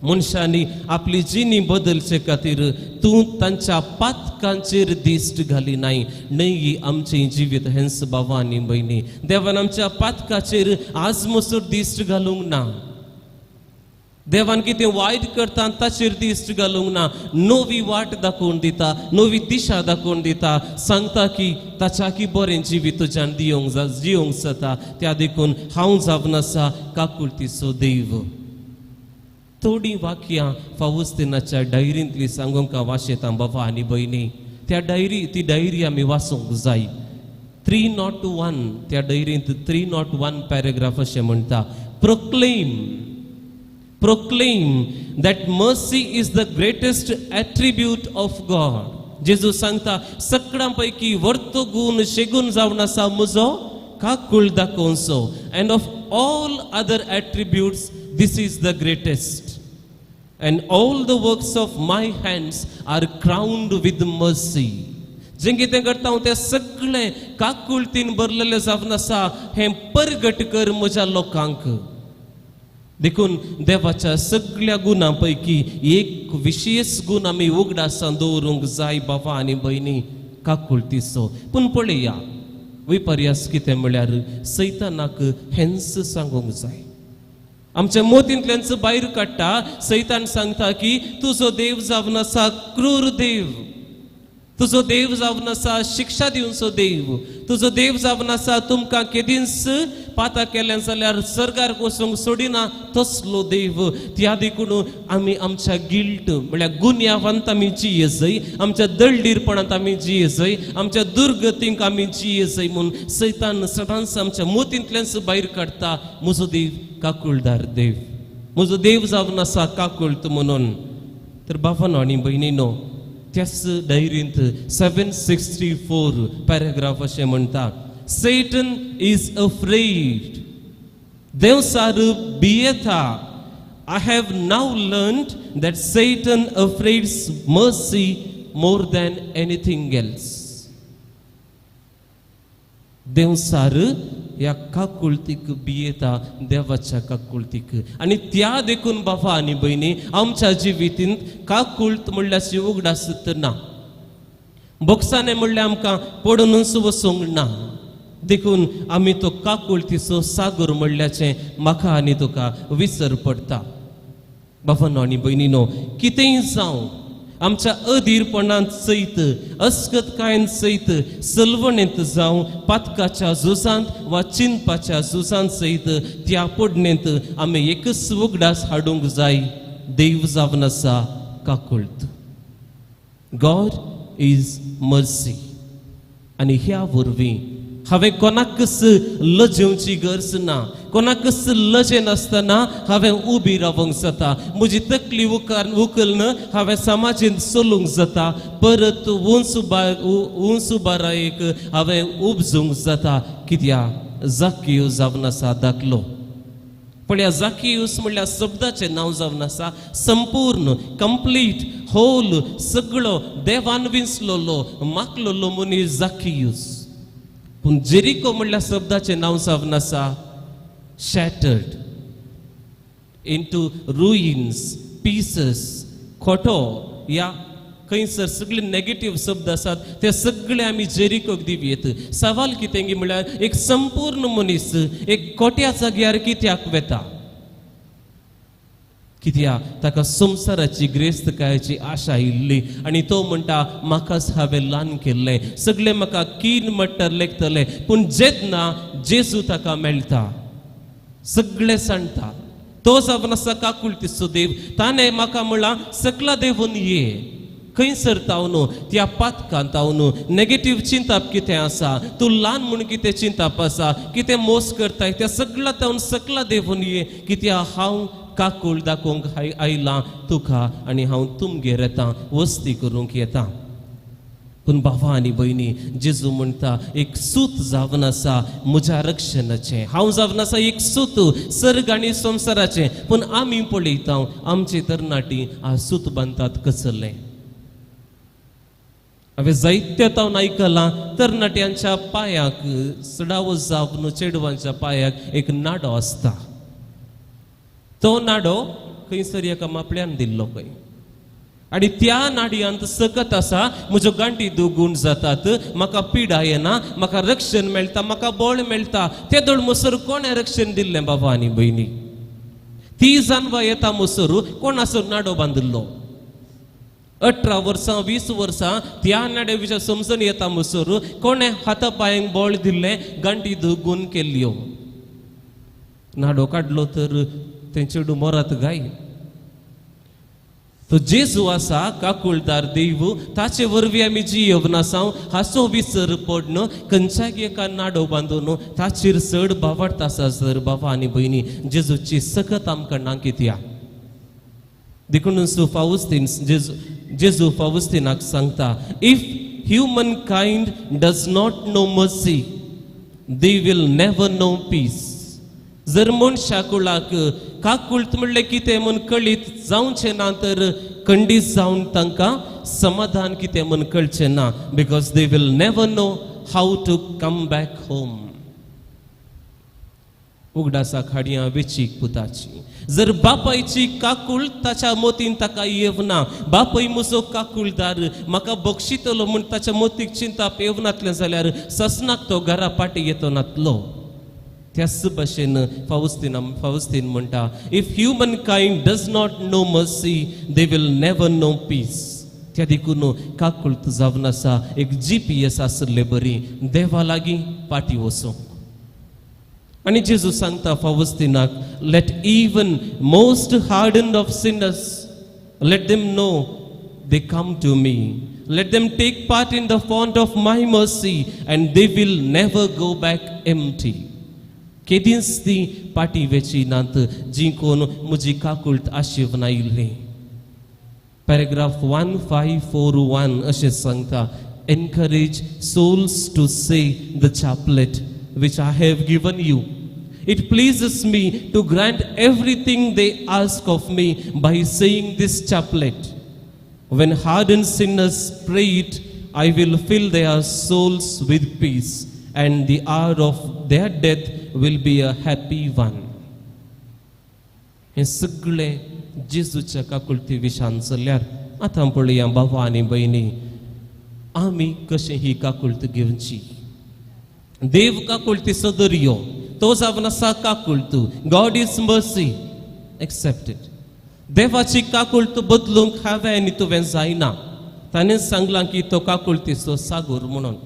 मनशांनी आपली जिणी बदलचे खातीर तूं तांच्या पातकांचेर दिश्ट घाली नाय. न्हय आमचें जिवीत हेंच बाबा आनी भयणी, देवान आमच्या पातकाचेर आज मसूर दिश्ट घालूंक ना. देवान कितें वायट करता ताचेर दिश्ट घालूंक ना. नवी वाट दाखोवन दिता, नवी दिशा दाखोवन दिता, सांगता की ताच्या की बरें जिवीत तुज्यान जियोंक जाता. त्या देखून हांव जावन आसा काकुळतीचो देव. थोडीं वाक्यां फावुस्तिनाच्या डायरींतली सांगूंक हांव आशेतां बाबा आनी भयणी. ती डायरी आमी वाचूंक जाय. 301 त्या डायरींत 301 पॅराग्राफ अशें म्हणटा, proclaim that mercy is the greatest attribute of God. जेजू सांगता सगळ्यां पैकी वर्तो गूण शेगून जावन आसा म्हजो काकूळ दाखोवचो. And of all other attributes this is the greatest. And all the works of my hands are crowned with mercy. जें कितें करता हांव तें सगळें काकुळतीन भरलेलें जावन आसा, हें परगट कर म्हज्या लोकांक. देखून देवाच्या सगळ्या गुणां पैकी एक विशेष गुण आमी उगडासान दवरूंक जाय बाबा आनी भयणी, काकुळतीचो. पूण पळया विपर्यास कितें म्हळ्यार सैतानाक हेंच सांगूंक जाय. आमच्या मोतींतल्यान भायर काडटा. सैतान सांगता की तुजो देव जावन आसा क्रूर देव, तुजो देव जावन आसा शिक्षा दिवचो देव, तुजो देव जावन आसा तुमकां केदींच पाता केलें जाल्यार सरकार वचूंक सोडिना तसलो देव. त्या देखून आमी आमच्या गिल्ट म्हळ्यार गुन्यांवांत आमी जियेजय, आमच्या दळडीरपणांत आमी जियेजय, आमच्या दुर्गतींक आमी जियेजय म्हूण सैतान सदांच आमच्या मोतींतल्यान भायर काडटा. म्हजो देव काकुळदार देव, म्हजो देव जावन आसा काकुळत म्हणून. तर बाबानो आनी भयणीनो, त्याच डायरींत 764 पॅराग्राफ अशें म्हणटा, सेटन is afraid, Devsar भियेता. I have now learned that Satan afraids mercy more than anything else. Devsar ह्या काकुळतीक भियेता, देवाच्या काकुळतीक. आनी त्या देखून बाबा आनी भयणी आमच्या जिवितींत काकुळत म्हणल्यार उगडास ना, बोक्साने म्हणल्यार आमकां पडूनच वचूंक ना. देखून आमी तो काकुळतीचो सागर म्हणल्याचें म्हाका आनी तुका विसर पडटा. बाबानो आनी भयणीनो, कितेंय जावं आमच्या अधीरपणांत सयत, अस्कतकायेंत सयत, सलवणेंत जावं, पातकाच्या झुजांत वा चिंतपाच्या झुजांत सयत, त्या पडणेंत आमी एकच उगडास हाडूंक जाय, देव जावन आसा काकुळत. गॉड is mercy. आनी ह्या वरवीं हांवें कोणाकच लजेवची गरज ना, कोणाकच लजे नासतना हांवें उबी रावंक जाता. म्हजी तकली उखलून हांवें समाजेंत चलूंक जाता. परत उंच बारायेक हांवें उपजूंक जाता. कित्याक जाकियूस जावन आसा दाखलो. पळया, जाकियूस म्हणल्यार शब्दाचें नांव जावन आसा संपूर्ण, कंप्लीट, होल, सगळो देवान विंचलोलो माकलोलो मनीस जाकियूस. पूण जेरिको म्हणल्यार शब्दाचें नांव जावन आसा shattered into ruins, pieces, खोटो. या खंयसर सगळे नेगेटीव शब्द आसात ते सगळे आमी जेरिकोक दिवयेत. सवाल कितें गी म्हणल्यार एक संपूर्ण मनीस एक कोट्या जाग्यार कित्याक वेता? कित्याक ताका संवसाराची ग्रेस्तकायेची आशा आयिल्ली आनी तो म्हणटा म्हाकाच हांवें ल्हान केल्लें, सगळे म्हाका कीन मट्टर लेखतले. पूण जेन्ना जेजू ताका मेळटा सगळे सांगता, तो जावन आसा काकुळतीचो देव. ताणें म्हाका म्हणलां सकला देवून ये. खंयसर तावन त्या पातकान तावन नेगेटीव चिंताप कितें आसा, तूं ल्हान म्हूण कितें चिंताप आसा, कितें मोस करताय, त्या सगळ्या तावन सकला देवून ये, कित्याक हांव काकूळ दाखोवंक आयलां तुका आनी हांव तुमगेर येता, वस्ती करूंक येता. पूण बाबा आनी भयणी, जेजू म्हणटा एक सूत जावन आसा म्हज्या रक्षणाचें, हांव जावन आसा एक सूत सर्ग आनी संवसाराचें. पूण आमी पळयता आमचे तरणाटी आज सूत बांदतात कसलें. हांवें जायत्या तावन आयकलां तरणाट्यांच्या पांयाक सडावो जावन चेडवांच्या पांयाक एक नाडो आसता, तो नाडो खंयसर एका मापल्यान दिल्लो खंय, आनी त्या नाडयांत सकत आसा म्हज्यो गांठी दुगूण जातात, म्हाका पिडा येना, म्हाका रक्षण मेळटा, म्हाका बळ मेळटा. ते दोळ मोसर कोणें रक्षण दिल्लें बाबा आनी भयणी? ती जानवा येता मोसर कोणाचो नाडो बांदिल्लो? 18 वर्सां 20 वर्सां त्या नाड्या विशय समजून येता मोसर कोणें हाता पांयांक बळ दिल्लें, गांठी दुगून केल्ल्यो. नाडो काडलो तर तें चेडूं मरत गाय. तो जेजू आसा काकुळदार देव, ताचे वरवीं आमी जियेवन आसा. हाचो विसर पडन खंयच्याय एका नाडो बांदून ताचेर चड बावडत आसा जर बाबा आनी भयणी, जेजूची सकत आमकां ना कित्या. देखून फावस्तीन जेजू फावस्तीनाक सांगता, if humankind does not know mercy they will never know peace. जर मनशा कुळाक काकुळत म्हणलें कितें म्हूण कळीत जावचें ना तर खंडीत जावन तांकां समाधान कितें म्हूण कळचें ना, because they will never know how to come back home. उगडासा खाडयां वेचीक पुताची. जर बापायची काकूळ ताच्या मोतीन ताका येवना, बापय म्हजो काकूळदार म्हाका बक्षितलो म्हूण ताच्या मोतीक चिंताप येवनातलें जाल्यार ससनाक तो घरा पाटी येतो नातलो. त्याच भाशेन फावस्तीन म्हणटा, if humankind does not know mercy they will never know peace. त्या देखून काकुळत जावन आसा एक GPS आसले बरी देवा लागीं पाटी वचूंक. आनी जेजू सांगता फावस्तीनाक, let even most hardened of sinners let them know they come to me, let them take part in the font of my mercy and they will never go back empty. केदींच ती पाटी वेची नात जी कोण म्हजी काकुळत आशिव आयिल्ली. पॅराग्राफ 1541 अशें सांगता, encourage souls to say the chaplet which I have given you. It pleases me to grant everything they ask of me by saying this chaplet. When hardened sinners pray it, I will fill their souls with peace, and the hour of their death will be a happy one. हे सगळे जेजूच्या काकुळती विशान चल्ल्यार आतां पळया बाबा आनी भयणी, आमी कशें ही काकुळत घेवची. देव काकुळतीचो दर्यो, तो जावन आसा काकुळत. God is mercy, accept it. देवाची काकुळत बदलूंक हांवें आनी तुवें जायना. ताणें सांगलां की तो काकुळतीचो सागोर म्हणून.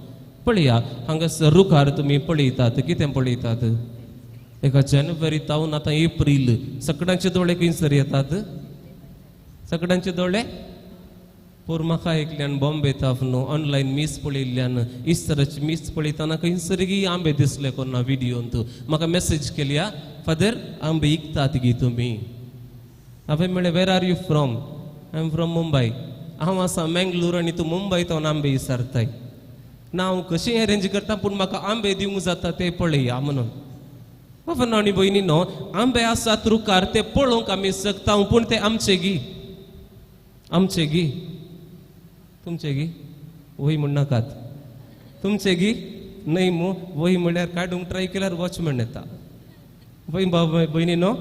पळया हांगासर रुखार तुमी पळयतात, कितें पळयतात? एका जानेवारी तावन आतां एप्रील, सगळ्यांचे दोळे खंयसर येतात? सगळ्यांचे दोळे पोर म्हाका एकल्यान बॉम्बे तावन ऑनलायन मीस पळयल्ल्यान इस्तराची मीस पळयतना खंयसर गी आंबे दिसले कोन्ना व्हिडियोंत. म्हाका मॅसेज केल्या, फादर आंबे इकतात गी तुमी? हांवें म्हणलें, where are you from? I am from Mumbai. हांव आसा मेंगलोर आनी तूं मुंबय तावन आंबे विचारताय. ना हांव कशें अरेंज करता पूण म्हाका आंबे दिवंक जाता ते पळया म्हणून. बाबा आनी भयणी न्हू, आंबे आसात रुखार ते पळोवंक आमी शकता पूण ते आमचे गी, आमचे गी, तुमचे गी वय म्हणनाकात, तुमचे गी न्हय मू. वय म्हणल्यार काडूंक ट्राय केल्यार वॉचमॅन येता. वय बाबा भयणी न्हू,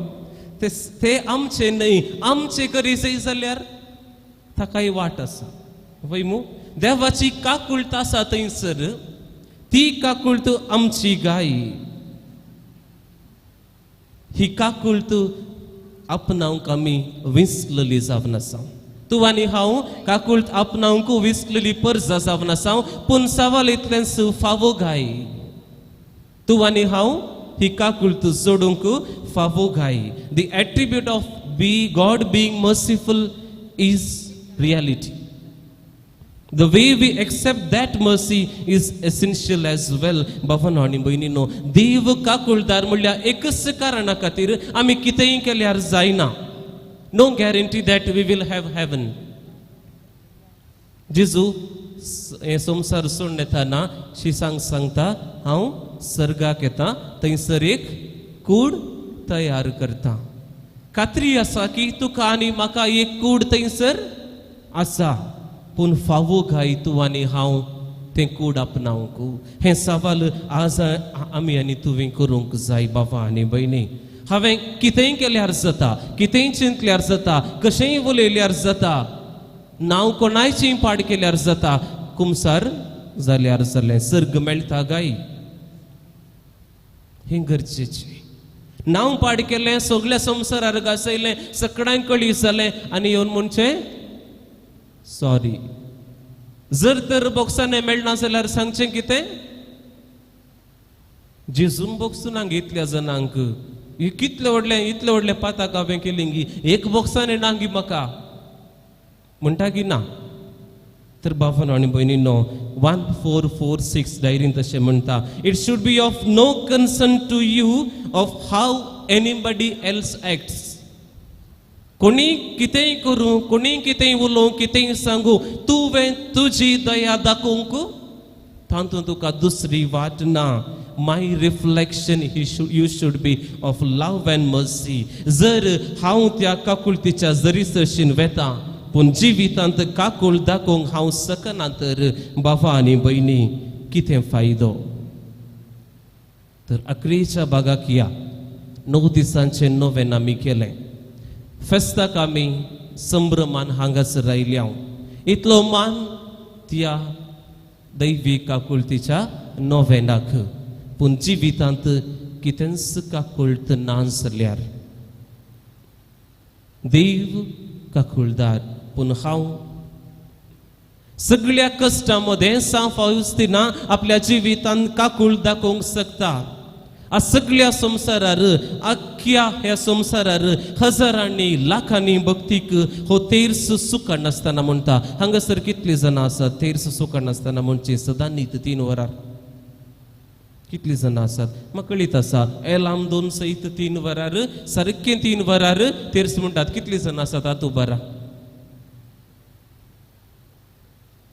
ते आमचे न्हय. आमचे करी जाय जाल्यार ताकाय वाट आसा. वय मू, देवाची काकुळत आसा थंयसर, ती काकुळत आमची गाय. ही काकुळत आपणावंक आमी विसलेली जावन आसा. तूं आनी हांव काकुळत आपणावंक विसलेली परजा जावन आसा. पूण सवाल इतलेंच फावो गाय. तूं आनी हांव ही काकुळत जोडूंक फावो गाय. The attribute of be God being merciful is reality. The way we accept that mercy is essential as well. बाबांनो आनी भयणीनो, देव काकुळदार म्हणल्यार एकच कारणा खातीर आमी कितेंय केल्यार जायना. No guarantee that we will have heaven. जेजू हें संवसार सोडून येताना शिसांक सांगता, हांव सर्गाक येता, थंयसर एक कूड तयार करता. खात्री आसा की तुका आनी म्हाका एक कूड थंयसर आसा, पूण फावो गाय तूं आनी हांव तें कूड आपणावंक? हें सवाल आज आमी आनी तुवें करूंक जाय. बाबा आनी भयणी, हांवें कितेंय केल्यार जाता, कितेंय चिंतल्यार जाता, कशेंय उलयल्यार जाता, नांव कोणायचें पाड केल्यार जाता, कुमसार जाल्यार जालें, सर्ग मेळटा गाय? हें गरजेचें. नांव पाड केलें, सगळ्या संवसारार घासयलें, सगळ्यांक कळी जालें आनी येवन म्हणचें सॉरी. जर तर बोक्साने मेळना जाल्यार सांगचें कितें? जेजून बोक्सून इतल्या जाणांक, कितले व्हडलें इतले व्हडलें पाताक हांवें केली गी, एक बोक्साने ना गी म्हाका म्हणटा की ना. तर बाबांनो आनी भयणीनो, 1446 डायरीन तशें म्हणटा, it should be of no concern to you of how anybody else acts. कोणी कितेंय करूं, कोणी कितेंय उलोवं, कितेंय सांगूं, तुवें तुजी दया दाखोवंक तातूंत तुका दुसरी वाट ना. My reflection you should be of love and mercy. जर हांव त्या काकुळतीच्या जरी सरशीन वेता पूण जिवितांत काकूळ दाखोवंक हांव शकना तर बाबा आनी भयणी कितें फायदो? तर अकरेच्या भागाक या 9 दिसांचें नोवेन आमी केलें. फेस्ताक आमी संभ्रमान हांगासर आयल्या. इतलो मान त्या दैवी काकुळतीच्या नोवेनाक, पूण जिवितांत कितेंच काकुळत ना जाल्यार देव काकुळदार, पूण हांव सगळ्या कश्टां मदें सांव फावस्तिना आपल्या जिवितांत काकूळ दाखोवंक शकता. आ सगळ्या संवसारार, आख्या ह्या संवसारार हजारांनी लाखांनी भक्तीक हो तेर्स सुखान नासतना म्हणटा. हांगासर कितली जाणां आसात तेर्स सुखान नासतना म्हणचे सदां न्हीद 3 वरां? कितली जाणां आसात म्हाका कळीत आसा. एलाम 2 सयत 3 वरार, सारकें 3 वरार तेर्स म्हणटात. कितली जाणां आसात आतां बरा?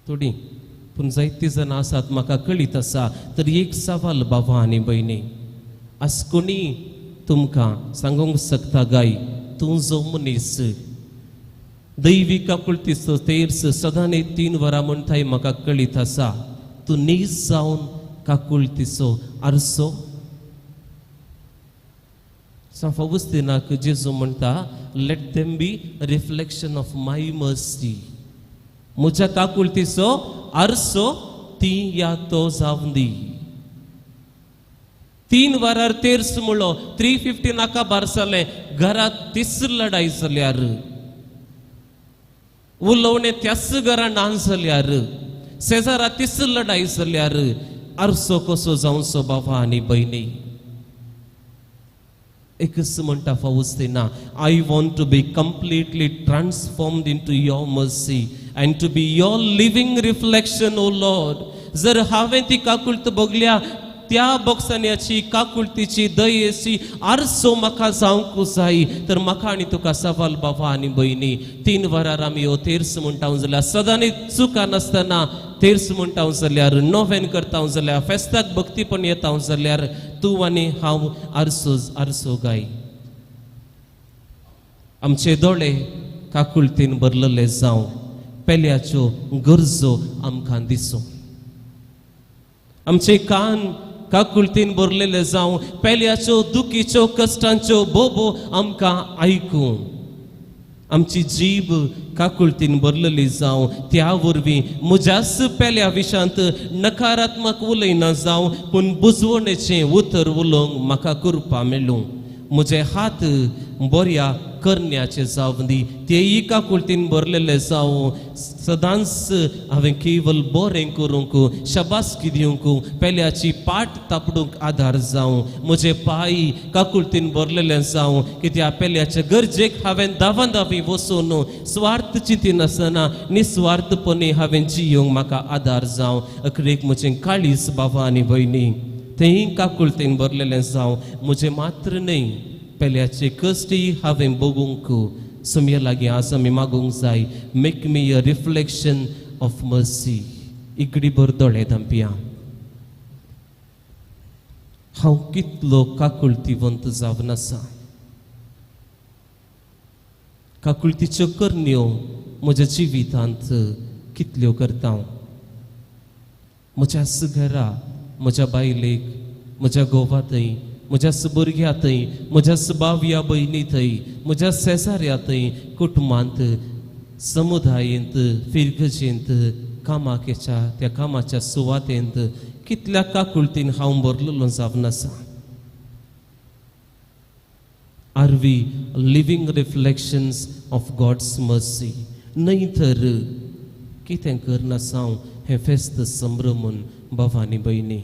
थोडी, पूण जायती जाणां आसात म्हाका कळीत आसा. तर एक सवाल बाबा आनी भयणी, आज कोणी तुमकां सांगूंक शकता गाय, तूं जो मनीस दैवी काकुळतीचो तेर्स सदां 3 वरां म्हणटाय म्हाका कळीत आसा, तूं नीज जावन काकुळतीचो आरसो. सांव फावस्तिनाक जेजू म्हणटा, let them be reflection of my mercy. म्हज्या काकुळतीचो आरसो ती या तो जावन दी. 3 वरार तेर्स म्हणलो, 3:50 नाका बार जालें, घरांत तीस लडाय जाल्यार, उलोवणें त्याच घरान ना जाल्यार, शेजारा तीस लडाय जाल्यार आरसो कसो जावचो बाबा आनी भयणी? एकच म्हणटा Faustina, I want to be completely transformed into your mercy and to be your living reflection, O Lord. जर हांवें ती काकुळत बगल्या त्या बॉक्सांची काकुळतीची दयेची आरसो म्हाका जावंक जाय. तर म्हाका आनी तुका सवाल बाबा आनी भयणी, 3 वरार आमी हो तेर्स म्हणटा जाल्यार सदांनी चुका नासतना तेर्स म्हणटा जाल्यार, नोवेन करता जाल्यार, फेस्ताक भक्तीपण येता जाल्यार तूं आनी हांव आरसो आरसो गाय. आमचे दोळे काकुळतीन भरलेले जावं, पेल्याच्यो गरजो आमकां दिसूं, आमचे कान काकुळतीन भरलेले जावं, पेल्याच्यो दुखीच्यो कश्टांच्यो बोबो आमकां आयकूं, आमची जीब काकुळतीन भरलेली जावं, त्या वरवीं म्हज्याच पेल्या विशांत नकारात्मक उलयना जावं, पूण बुजवणेचें उतर उलोवंक म्हाका कृपा मेळूं, म्हजे हात बऱ्या करण्याचे जावं दी, तेय काकुळतीन भरलेले जावं. सदांच हांवें केवल बरें करूंक, शाबासकी दिवंक, पेल्याची पाट तापडूंक आदार जावं. म्हजे पांय काकुळतीन भरलेले जावं की त्या पेल्याच्या गरजेक हांवें धांवां धांवी वचून स्वार्थ चिंतिनासतना निस्वार्थपणी हांवें जियोंक म्हाका आदार जावं. अखेरेक म्हजें काळीज बाबा आनी भयणी तेंय काकुळतीन भरलेलें जावं. म्हजें मात्र न्हय पेल्याचे कश्टय हांवें बगूंक सुमया लागीं आज आमी मागूंक जाय. Make me a reflection of mercy. इगडी भर दोळे धांपया. हांव कितलो काकुळतीवंत जावन आसा. काकुळतीच्यो करण्यो म्हज्या जिवितांत कितल्यो करता. म्हज्या घरा, म्हज्या बायलेक, म्हज्या घोवा थंय, म्हज्या भुरग्या थंय, म्हज्या बावया भयणी थंय, म्हज्या शेजाऱ्या थंय, कुटुंबांत, समुदायेंत, फिरगजेंत, कामाकेच्या त्या कामाच्या सुवातेंत कितल्या काकुळतीन हांव भरलेलो जावन आसा. Are we living reflections of God's mercy? न्हय तर कितें करनासा हांव हें फेस्त संभ्रमून भावानी भयणी.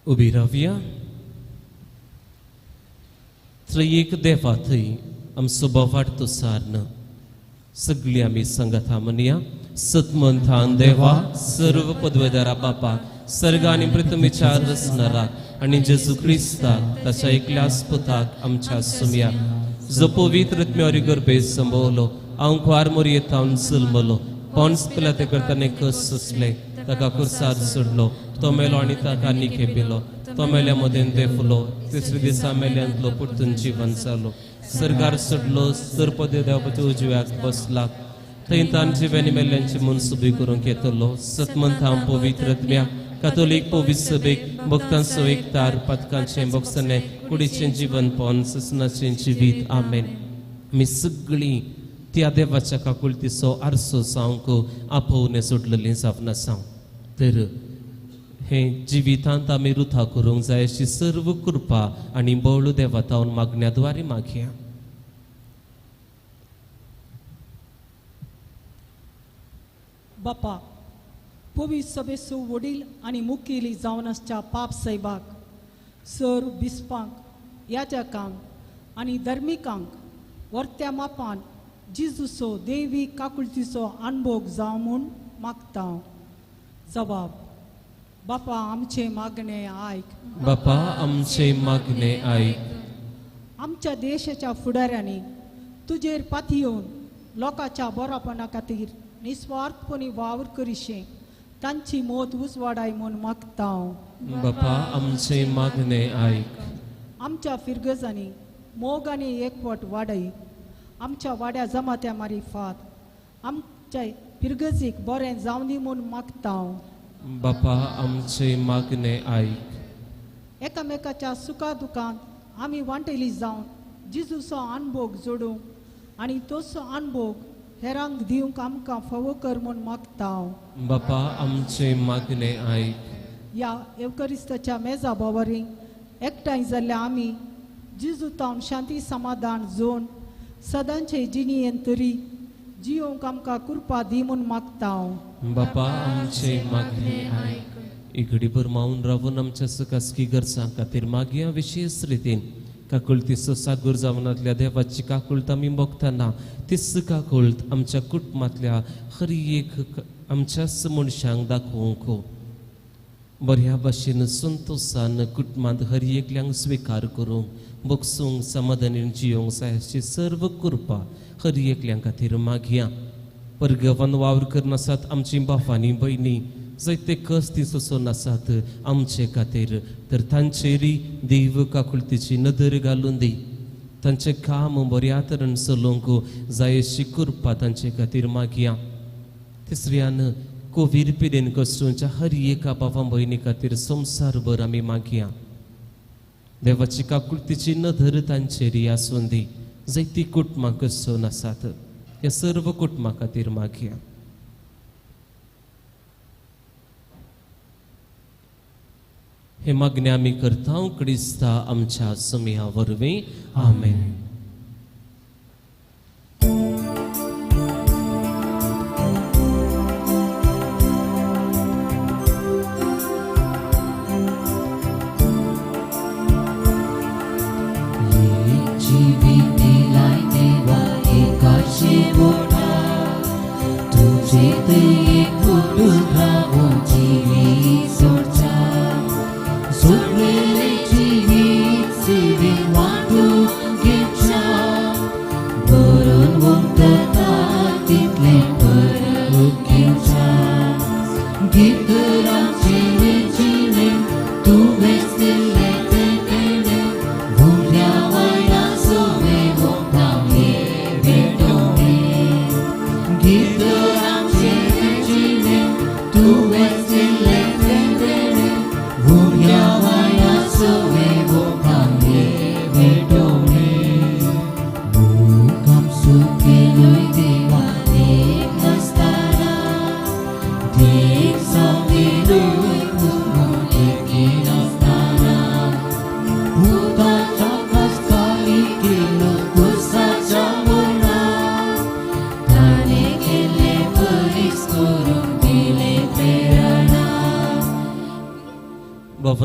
उबी रावया. त्रयेक देवा थंय आमचो बोवाट सारन सगळी आमी सांगाता म्हणया. सतमंथान देवा सर्व पदवेदारा बापाक, सर्ग आनी पृथ्वीच्या रचणाराक आनी जेजू क्रिस्ताक ताच्या एकल्या पुताक आमच्या सुमयाक, जो पवित्र आत्म्यावरी गर्भे संभवलो, आंकवार मोरयेतावन जल्मलो, पोन्स पिलाते करताना कस सोंसले, ताका कुर्सार सोडलो, तो मेलो आनी ताका निखेपिलो, तो मेल्या मदेन देफलो, तिसरे दिसा मेल्यांतलो परतून जिवन जालो, सरकार सोडलो, सरपदे देवाच्या उजव्याक बसला, थंय तांचे जिव्यांनी मेल्ल्यांची मनसुबी करूंक येतलो. सतमंथां पवित्र आत्म्याक, कातोलीक पवित्र सभेक, भक्तांचो एकतार, पातकांचें भोगसणें, कुडीचें जिवन पोन ससनाचें जिवीत. आमेन. आमी सगळीं त्या देवाच्या काकुळतीचो आरसो जावंक आपोवणें सोडलेलीं जावन आसा. तर हे जिवितांत आमी रुथा करूंक जाय अशी सर्व कृपा आनी बळ देवा तावन मागण्या द्वारे मागया. बापा, पवित्र सभेचो वडील आनी मुखेली जावन आसच्या पाप साहेबाक, सर बिस्पांक, याजकांक आनी धर्मिकांक वर्त्या मापान जिजूचो देवी काकुळतीचो अनभोग जावं म्हूण मागता. जबाब. बापा आमचे मागणे आयक. बापा आमचे मागणे आयक. आमच्या देशाच्या फुडाऱ्यांनी तुजेर पातयेवन लोकांच्या बरोपणा खातीर निस्वार्थपणी वावर करिशें तांची मत उजवाडाय म्हूण मागता. बापा आमचे मागणे आयक. आमच्या फिरगजांनी मोग आनी एकवट वाडय. आमच्या वाड्या जमात्या मारिफात आमच्या फिरगजीक बरें जावं दी म्हूण मागता. बापा आमचे मागणे आयक. एकामेकाच्या सुखा दुखांत आमी वांटेली जावन जिजूचो अनभोग जोडूंक आनी तोचो अनभोग हेरांक दिवंक आमकां फावो कर म्हूण मागता. बापा आमचे मागणे आयक. ह्या एवकरिस्ताच्या मेजा बोवारी एकठांय जाल्ल्या आमी जिजू तावन शांती समाधान जोन सदांचे जिणेंत तरी जियोंक आमकां कृपा दी म्हूण मागता. बापा आमचे मागणे आयक. इगडीभर मावन रावून आमच्या सकासकी गरजां खातीर मागया. विशेष रितीन काकुळतीचो सागोर जावनांतल्या देवाची काकुळत आमी भोगतना तीच काकुळत आमच्या कुटुंबांतल्या हर एक आमच्याच मनशांक दाखोवंक बऱ्या भाशेन संतोशान कुटुंबांत हर एकल्यांक स्विकार करूंक, भोगसूंक, समाधानीन जियोंक जाय अशी सर्व कृपा हर एकल्यां खातीर मागया. परगवान वावर करनासात आमची बापांनी भयणी जायते कश्ट सोंसून आसात आमचे खातीर, तर तांचेरय देव काकुळतीची नदर घालून दी. तांचें काम बऱ्या तरेन चलोवंक जाय अशी कृपा तांचे खातीर मागया. तिसऱ्यान कोवीड पिडेन कश्टूंच्या हर एका बाबा भयणी खातीर संवसारभर आमी मागया. देवाची काकुळतीची नदर तांचेर आसून दी. जायती कुटुंबां कसून आसात ह्या सर्व कुटुंबां खातीर मागया. हे मागणे आमी करता क्रिस्ता आमच्या सोमया वरवीं. आमेन.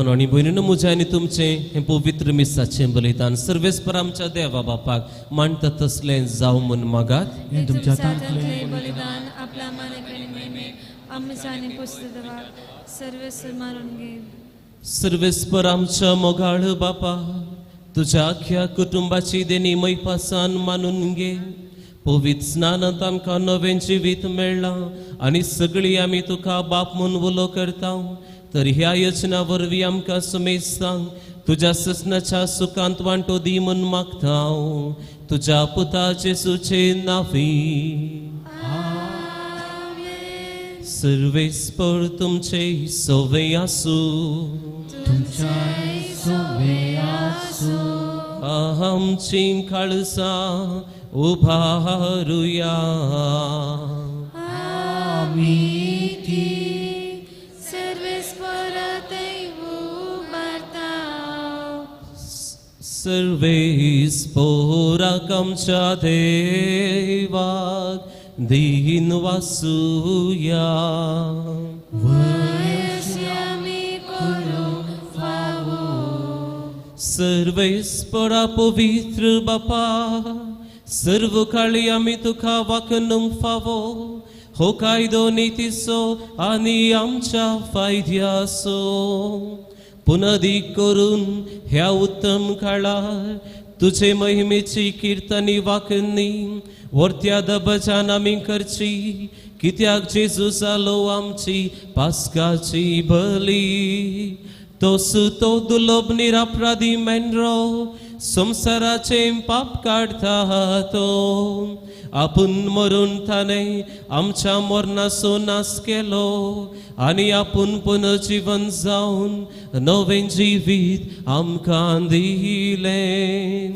आणि भयणीनो म्हजें आनी तुमचें हें पवित्र मिसाचें बलिदान सर्वेस्पर आमच्या देवा बापाक मांडटा तसलें जावं म्हूण मागात. तुमच्या हातांतलें बलिदान आपल्या मानाक आमच्या आनी पुस्तकाक सर्वेस्पर मानून घे. सर्वेस्पर आमच्या मोगाळ बापा, तुज्या आख्या कुटुंबाची देणी मैपासान मानून घे. पवित्र स्नानांत आमकां नवें जिवीत मेळ्ळां आनी सगळीं आमी तुका बाप म्हूण उलो करता. तर ह्या यचना वरवीं आमकां सुमेस्तांक तुज्या ससनाच्या सुखांत वांटो दी म्हूण मागता. तुज्या पुता जेसूचे नांवी. सर्वेस्पर तुमचे सोवे आसूं. आमची काळसां उभारुया. सर्वेस्पोराक आमच्या देवाक दीन वासुया. सर्वेस्परा पवित्र बापा, सर्व काळी आमी तुका वाकणूंक फावो हो कायदो नितीचो आनी आमच्या फायद्याचो. पुनदी करून ह्या उत्तम काळार तुझे महिमेची किर्तनी वाकणी वर्त्या दबजान आमी करची. कित्याक जेजू जालो आमची पास्काची बली. तो सुतो दुलोब निरापराधी मेंढरो संवसाराचें पाप काडटा तो. आपूण मरून ताणें आमच्या मरणाचो नाश केलो आनी आपूण पुनर्जीवन जावन नवें जिवीत आमकां दिलें.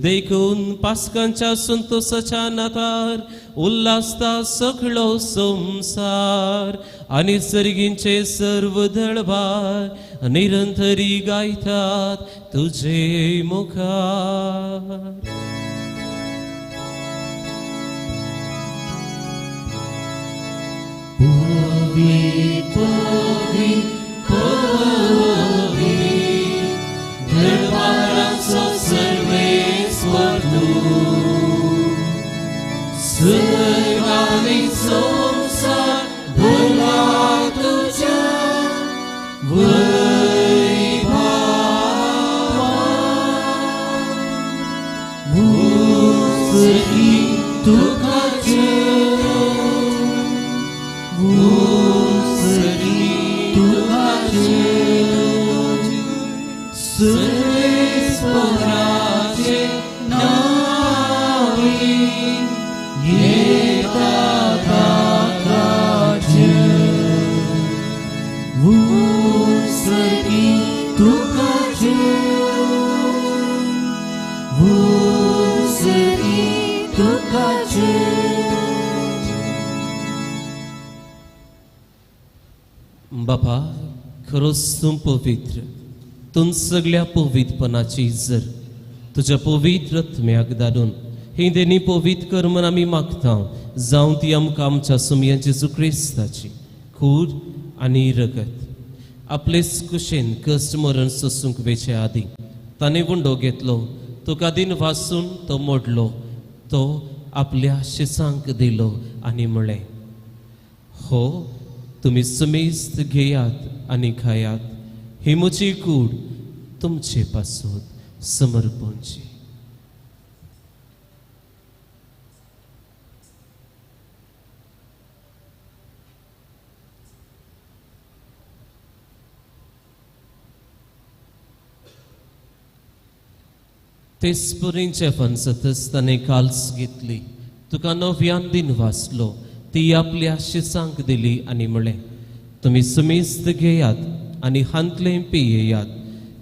देखून पास्कांच्या संतोसाच्या नातार उल्हासता सगळो संवसार आनी सर्गींचे सर्व दळबार निरंतरी गायतात तुझे मुखार. पवी पवी दरबाराचो सर्वेस्पर तूं, स्वर्ग आनी संवसार भरला तुज्या वैभवान. उत्सर्गी तुका सर्वेस्पराचे नांवी येता ताकाचे. उत्सर्गी तुका जय. खरोच तूं पवित्र, तूं सगळ्या पवित्रपणाची जर तुज्या पवित्र आत्म्याक धाडून ही देणी पवित्र कर म्हण आमी मागता, जावं ती आमकां आमच्या सुमया जेजू क्रिस्ताची कूड आनी रगत. आपलेच कुशेन कश्ट मरण सोसूंक वेचे आदीं ताणें उंडो घेतलो, तुका दिन वासून तो मोडलो, तो आपल्या शिसांक दिलो आनी म्हळें, हो तुमी समेस्त घेयात आनी खायात, ही म्हजी कूड तुमचे पासत समर्पणची. तेच परी जेवण जातच ताणें काल्स घेतली, तुका नव्यान दिन वाचलो, ती आपल्या शिसांक दिली आनी म्हळें, तुमी समेस्त घेयात आनी हांतलें पियेयात,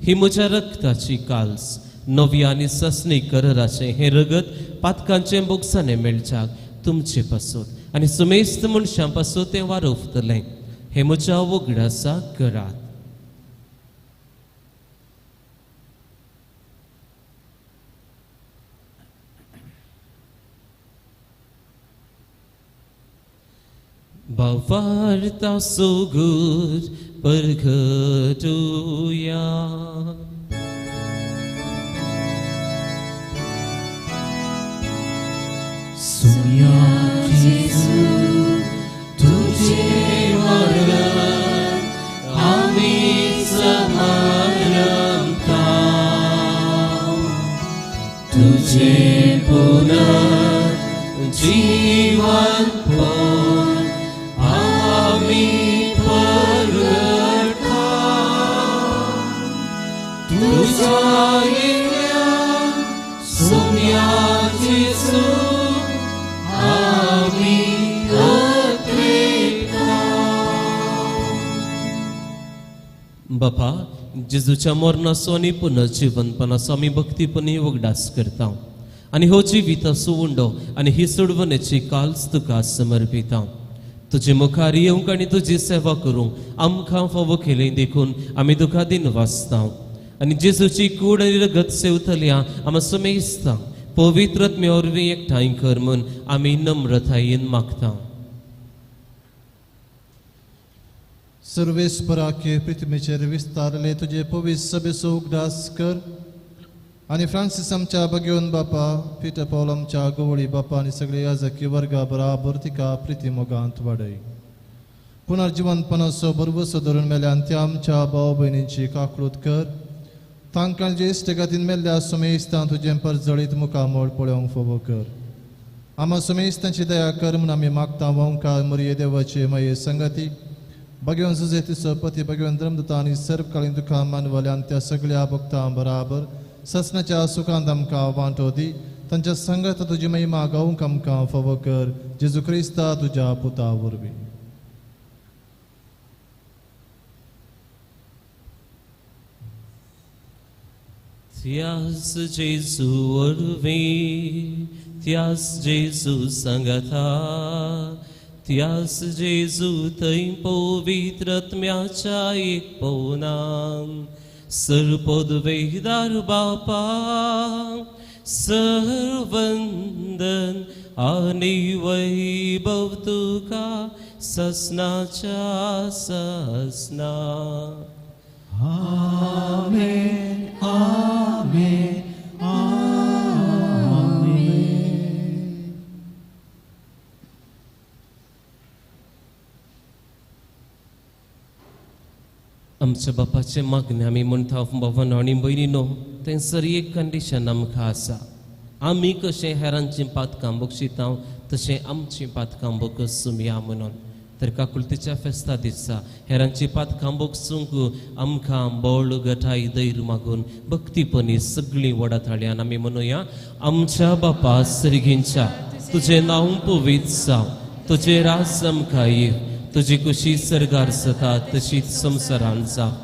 ही म्हज्या रक्ताची काल्स, नव्या आनी ससणी कराराचें हें रगत पातकांचें बोगसाणें मेळच्याक तुमचे पासत आनी समेस्त मनशां पासत तें वारोवतलें. हें म्हज्या उगडासाक करात. भावार्ता सुगूर परगटुया. सुया जेजू तुझे मरण आमी समारंभता, तुझे पुनर्जीवन आमी परगटा, तुझ्या येण्या सुम्या जेजू आमी अत्रेता. बापा, जेजूच्या मरणाचो आनी पुनर्जीवनपणाचो आमी भक्तीपणी उगडास करता आनी हो जिविताचो उंडो आनी ही सोडवणेची काल्स तुका समर्पिता. तुजे मुखार येवंक आनी तुजी सेवा करूंक आमकां फावो केली देखून आमी तुका दिन वाचता आनी जेजूची कूड आनी रगत सेवतल्या आमी समेस्ता पवित्र आत्म्या वरवीं एकठांय कर म्हूण आमी नम्रतायेन मागता. सर्वेस्पराके पृथ्वीचेर विस्तारले तुजे पवित्र सभेचो उगडास कर आनी फ्रांसीस आमच्या भगेवन बापा, पिटर पावल आमच्या गवळी बापा आनी सगळे याजकी वर्गा बराबर तिका प्रिती मोगांत वाडय. पुनर्जिवनपणाचो भरवसो धरून मेल्यान त्या आमच्या भाव भयणींची काकळूत कर, तांकां जे इश्टगातीन मेल्ल्या सुमेस्तां तुजें परजळीत मुखामळ पळोवंक फावो कर. आमा सुमेस्तांची दया कर म्हूण आमी मागता. वंकार मरिये देवाचे माये संगती भगवान जुजे तिचो पती भगवान धर्मदत्ता आनी सर्वकालीन दुखां मानवल्यान त्या सगळ्या भक्तां बराबर ससनाच्या सुखांत आमकां वांटो दी. तांच्या संगत तुजी महिमा गावंक आमकां फावो कर, जेजू क्रिस्ता तुज्या पुता वरवीं. त्यास जेजू वरवीं, त्यास जेजू संगता, त्यास जेजू थंय पवित्र आत्म्याच्या एकपणान सर्वपदवेदार बापा सर्वंदन आनी वैभव तुका ससनाच्या ससना. आमेन आमेन आमेन. आमच्या बापाचें मागणें आमी म्हणटा, बाबानो आनी भयणीनो, थंयसर एक कंडिशन आमकां आसा. आमी कशें हेरांचीं पातकां बक्षिता तशें आमचीं पातकां बकसुया म्हणून. तर काकुळतीच्या फेस्ता दिसा हेरांची पातकां बक्षूंक आमकां बळ गठाय धैर्य मागून भक्तीपणी सगळीं व्हडा थाळ्यान आमी म्हणुया. आमच्या बापा सर्गींच्या, तुजें नांव पवित्र जावं, तुजें राज आमकां येवं, तुजी कुशी सर्गार जाता तशीच संवसारान जावं.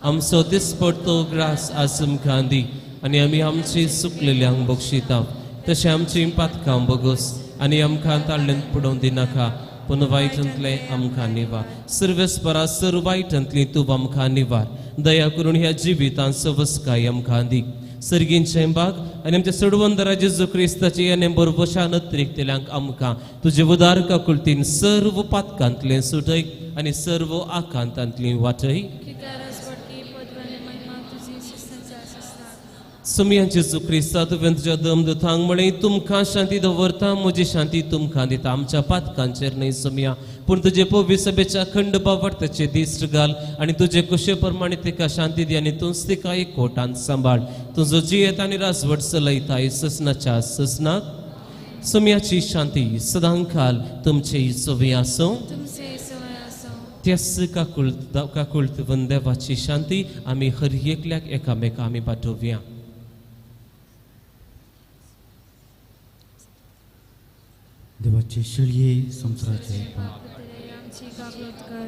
आमचो दिसपडतो ग्रास आज आमकां दी आनी आमी आमची सुकलेल्यांक बक्षिता तशें आमची पातकां बगोस आनी आमकां ताळ्ळेंत पडोवन दिनाका, पूण वायटांतलें आमकां निवार. सर्वेस्परा सर्व वायटांतली तूं आमकां निवार. दया करून ह्या जिवितांत सवस्काय आमकां दी. सर्गींचें बाग आनी आमच्या सोडवंदरा जेजू क्रिस्ताचे येणे बरोबर अतिरिक्तल्यांक आमकां तुजे उदार काकुळतीन सर्व पातकांतलें सुटय आनी सर्व आकांतांतली वाटय. सुमया जेजू क्रिस्ता तुवें तुज्या दम दुतांक म्हळें तुमकां शांती दवरता, म्हजी शांती तुमकां दिता. आमच्या पातकांचेर न्हय सुमया, पूण तुजे पवित्र सभेच्या अखंड बावडताचे दिश्ट घाल आनी तुजे कुशे प्रमाणे तिका शांती दी आनी तूंच तिका एकवटान सांबाळ. तुजो जियेत आनी राजवट चलयताय ससनाच्या ससनाक. सुमयाची शांती सदांकाल तुमचे सोबी आसूं. त्याच काकुळत देवाची शांती आमी हर एकल्याक एकामेका आमी पाठोवया. देवाचे शेळये संवसाराचे पाप आमची काकूत कर.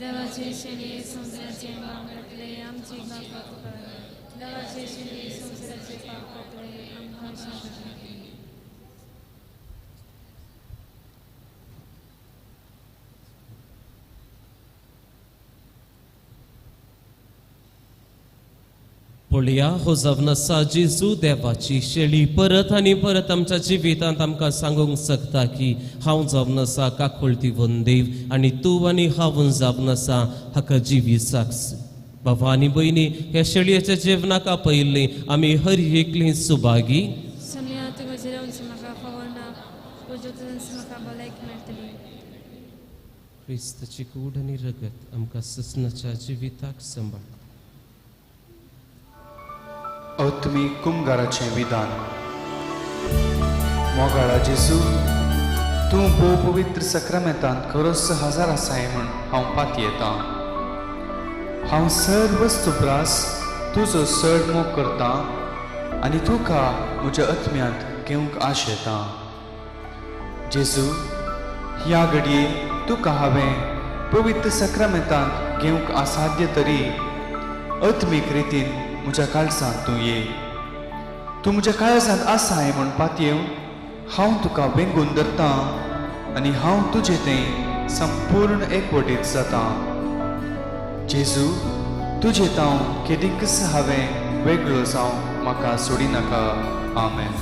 देवाचे शेळये संवसाराचे पाप काडले आमची काकूत कर. देवाचे शेळये संवसाराचे पाप काडले आमकां शांती दी. पळया हो जावन आसा जेजू देवाची शेळी. परत आनी परत आमच्या जिवितांत आमकां सांगूंक शकता की हांव जावन आसा काकुळतीवन देव आनी तूं आनी हांव जावन आसा हाका जिवी साक्ष. बाबा आनी भयणी, ह्या शेळयेच्या जेवणाक आपयिल्लीं आमी हर एकलीं सुभागी. क्रिस्ताची कूड आनी रगत आमकां ससनाच्या जिविताक सांबाळ. आत्मीक कुमगाराचें विधान. मोगाळा जेजू, तूं भोव पवित्र सक्रामेंतांत खरोच हजार आसाय म्हूण हांव पातयेतां. हांव सर्व वस्तुप्रास तुजो चड मोग करतां आनी तुका म्हज्या आत्म्यांत घेवंक आशेतां. जेजू, ह्या घडये तुका हांवें पवित्र सक्रामेंतांत घेवंक असाध्य तरी आत्मीक रितीन म्हज्या काळजांत तूं ये. तूं म्हज्या काळजांत आसाय म्हूण पातयेवन हांव तुका वेंगून धरतां आनी हांव तुजें तें संपूर्ण एकवटीत जातां. जेजू, तुजें तांव केदींकच हांवें वेगळो जावं म्हाका सोडिनाका. आमेन.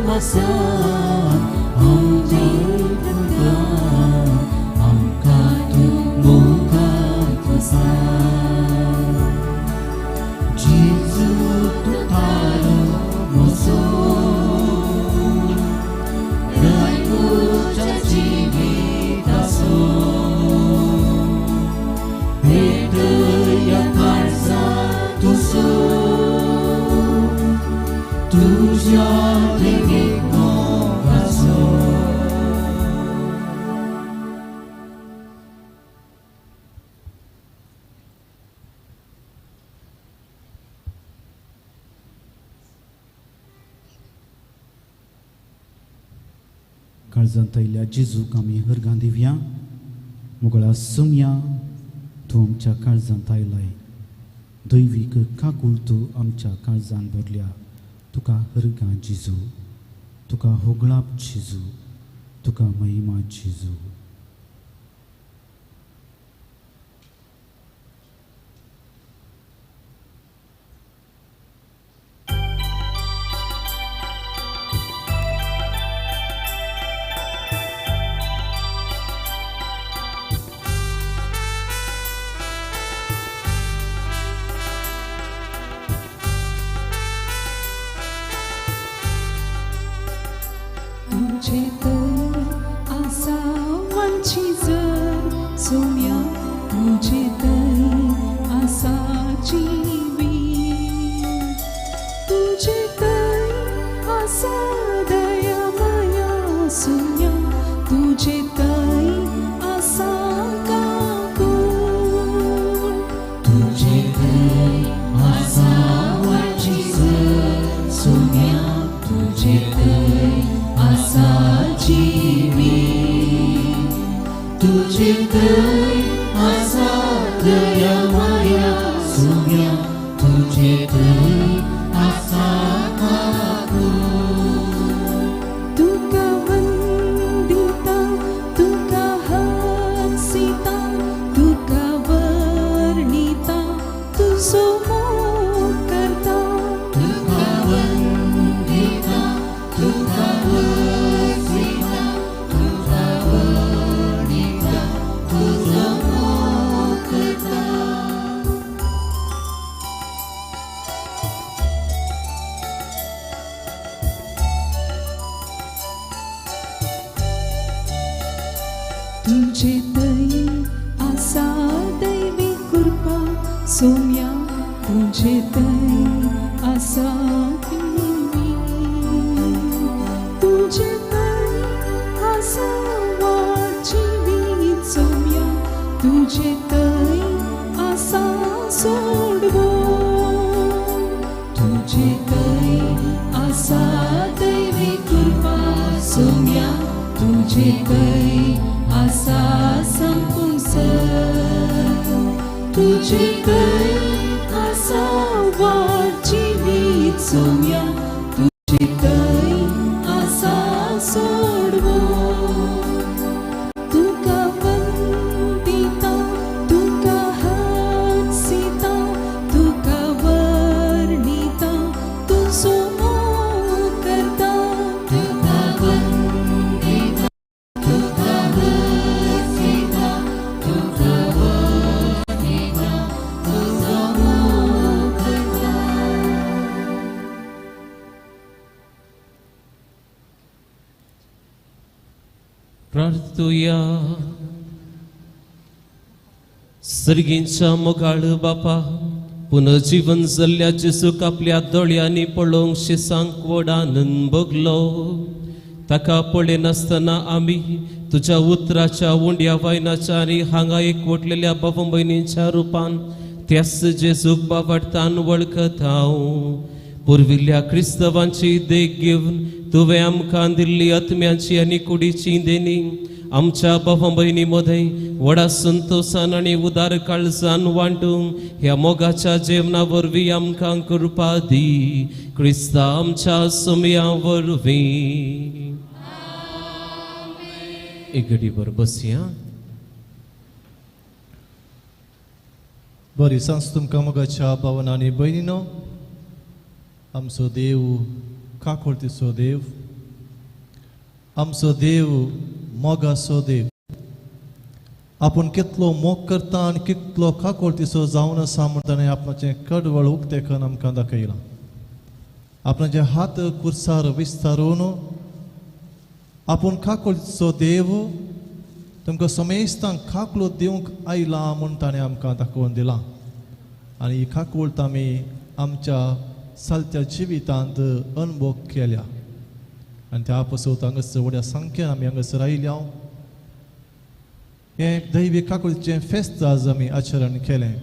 Masa, तुझ्या दैवीक मोगाचो. काळजांत आयिल्ल्या जेजूक आमी हरगां दिवया. मोगळा सोमया, तूं आमच्या काळजांत आयलाय, दैवीक काकूळ तूं आमच्या काळजान भरल्या. तुका हरगां जेजू, तुका होगळाप जेजू, तुका महिमा जेजू. तुझे तर आसा वांची जर सोम्या, तुझे तर आसा जीवी, तुझे तर आसा दया माया सोम्या, तुझे तर आसा काकूळ, तुझे तर आसा वांची जर सोम्या, तुझे तर आसा जीवी, तुझे तर आसा दया माया सोम्या, तुझे तर आसा काकूळ. तुका वंदिता, तुका हसिता, तुका वर्णिता, तुजो मोग करता, तुका वंदिता, तुका हसिता, तुका वर्णिता, तुजो मोग करता. तुझे तई आसा दैवी कृपा सोम्या, तुझे तई आसा देवी, तुझे तई आसा वाचीवी सोम्या, तुझे तई आसा सोडवो, तुझे तई आसा दैवी कृपा सोम्या, तुझे तई आसा संपूर्ण सर, तुझे तई आसा वाचीवी सोम्या, तुझे तई आसा सोडवो. तुका वंदिता, तुका हसिता, तुका वर्णिता, तुजो मोग करता, तुका वंदिता, तुका हसिता, तुका वर्णिता, तुजो मोग करता. प्रार्थुया. सर्गींच्या मोगाळ बापा, पुनर्जीवन जाल्ल्या जेजूक आपल्या दोळ्यांनी पळोवंक शिसांक व्हड आनंद भोगलो. ताका पळयनासतना आमी तुज्या उतराच्या उंड्या वायनाच्या आनी हांगा एकवटलेल्या बाबा भयणींच्या रुपान त्याच जेजूक बाबाडतान वळखत हांव. पुर्विल्ल्या क्रिस्तवांची देख घेवन तुवें आमकां दिल्ली आत्म्याची आनी कुडीची देणी आमच्या भावा भयणी मदें व्हडा संतोशान आनी उदार काळजान वांटूंक ह्या मोगाच्या जेवणा वरवीं आमकां कृपा दी, क्रिस्ता आमच्या सोमया वरवीं. एक घडीभर बसया. बरी सांज तुमकां मोगाच्या भावना आनी भयणीनो. आमचो देव काकुळतीचो देव, आमचो देव मोगाचो देव. आपूण कितलो मोग करता आनी कितलो काकुळतीचो जावन आसा म्हूण ताणें आपणाचें कडवळ उक्तें करून आमकां दाखयलां. आपणाचे हात कुर्सार विस्तारून आपूण काकुळतीचो देव तुमकां समेस्तांक काकूळत दिवंक आयला म्हूण ताणें आमकां दाखोवन दिलां. आनी ही काकूळत आमी आमच्या चलत्या जिवितांत अनुभव केल्या आनी त्या पासून हांगासर व्हड्या संख्येन आमी हांगासर आयल्या. हें दैवी काकुळतीचें फेस्त आज आमी आचरण केलें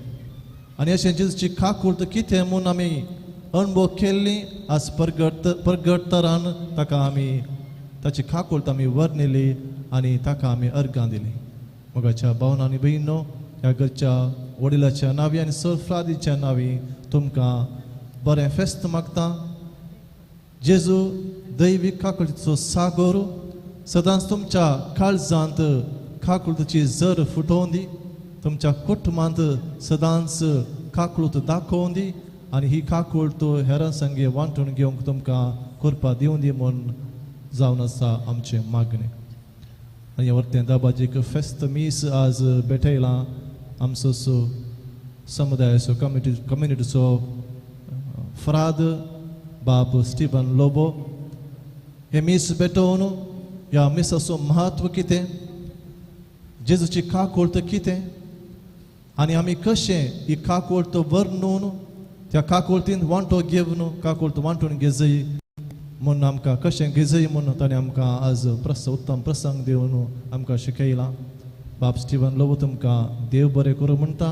आनी अशें जेजूची काकुळत कितें म्हूण आमी अनुभव केल्ली आज परगटतरान ताका आमी ताची काकुळत आमी वर्णिली आनी ताका आमी अर्गां दिली. मोगाच्या भावना आनी भयणीनो, ह्या घरच्या वडिलाच्या नांवी आनी सर फ्रादीच्या नांवी तुमकां बरें फेस्त मागता. जेजू दैवी काकुळतीचो सागोर सदांच तुमच्या काळजांत काकुळतीची जर फुटोवन दी, तुमच्या कुटुंबांत सदांच काकुळत दाखोवन दी आनी ही काकुळत हेरां संगे वांटून घेवंक तुमकां करपा दिवन दी म्हूण जावन आसा आमचें मागणें. आनी वरतें दाबाजीक फेस्त मीस आज भेटयलां आमचो सो समुदायाचो कम्युनिटीचो फ्राद बाप स्टिवन लोबो हे मीस भेटोवन ह्या मिसाचो म्हत्व कितें, जेजूची काकुळत कितें आनी आमी कशें ही काकुळत वर्णून त्या काकुळतीन वांटो घेवन काकुळत वांटून घेजय म्हूण आमकां कशें घेजय म्हूण ताणें आमकां आज उत्तम प्रसंग दिवन आमकां शिकयलां. बाप स्टिवन लोबो तुमकां देव बरें करूं म्हणटा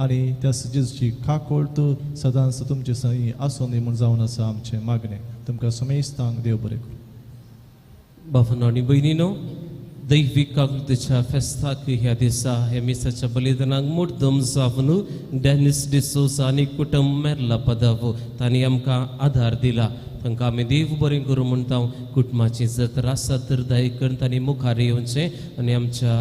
आनी त्या जेजूची काकुळत सदांच तुमचे सही आसूं दी म्हूण जावन आसा आमचें मागणें. तुमकां समेस्तांक देव बरें करूं. बाबांनो आनी भयणीनो, दैवीक काकुळतीच्या फेस्ताक ह्या दिसा ह्या मिसाच्या बलिदानाक मुद्दम जावन डॅनिस डिसोजा आनी कुटुंब मेरला पदावो तांणी आमकां आदार दिला. तांकां आमी देव बरें करूं म्हणटा. कुटुंबाची जर तर आसत तर दया करून तांणी मुखार येवचें आनी आमच्या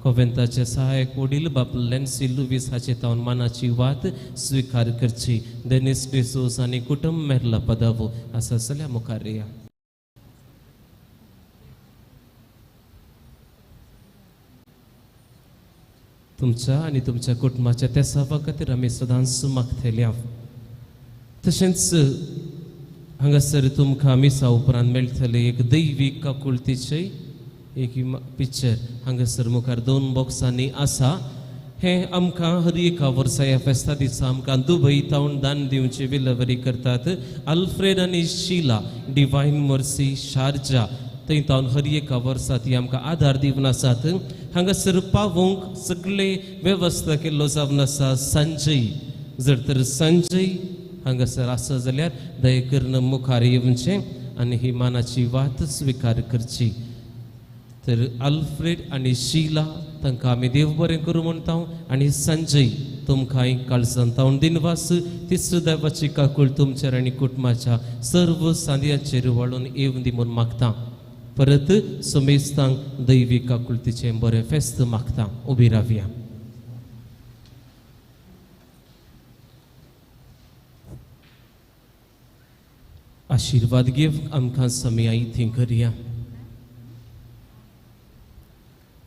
कोवेंताचे सहायक वडील बाप लॅन्सी लुवीस हाचे तावन मानाची वात स्विकार करची. डेनिस डिसोजा आनी कुटुंब मेरला पदावो आसा जाल्यार मुखार या. तुमच्या आनी तुमच्या कुटुंबाच्या तेसावा खातीर आमी सदांच मागतले. तशेंच हांगासर तुमकां मिसा उपरांत मेळटलें एक दैवीक काकुळतीचें एक पिक्चर हांगासर मुखार 2 बॉक्सांनी आसा. हें आमकां हर एका वर्सा ह्या फेस्ता दिसा आमकां दुबय तावन दान दिवची विलवरी करतात. आल्फ्रेड आनी शीला डिवायन मर्सी शारजा थंय तावन हर एका वर्सा ती आमकां आदार दिवन आसात. हांगासर पावोवंक सगळे वेवस्था केल्लो जावन आसा संजय. जर तर संजय हांगासर आसा जाल्यार दया करून मुखार येवचें आनी ही मानाची वात स्विकार करची. तर आल्फ्रेड आनी शीला तांकां आमी देव बरें करूं म्हणटा आनी संजय तुमकांय काळजान तावन दिनवास. तिसरो देवाची काकूळ तुमचेर आनी कुटुंबाच्या सर्व सांद्याचेर वाळून येवन दी म्हूण मागता. परत समेस्तांक दैवी काकुळतीचें बरें फेस्त मागता. उबी रावया. आशिर्वाद घेवंक आमकां समय थंय करया.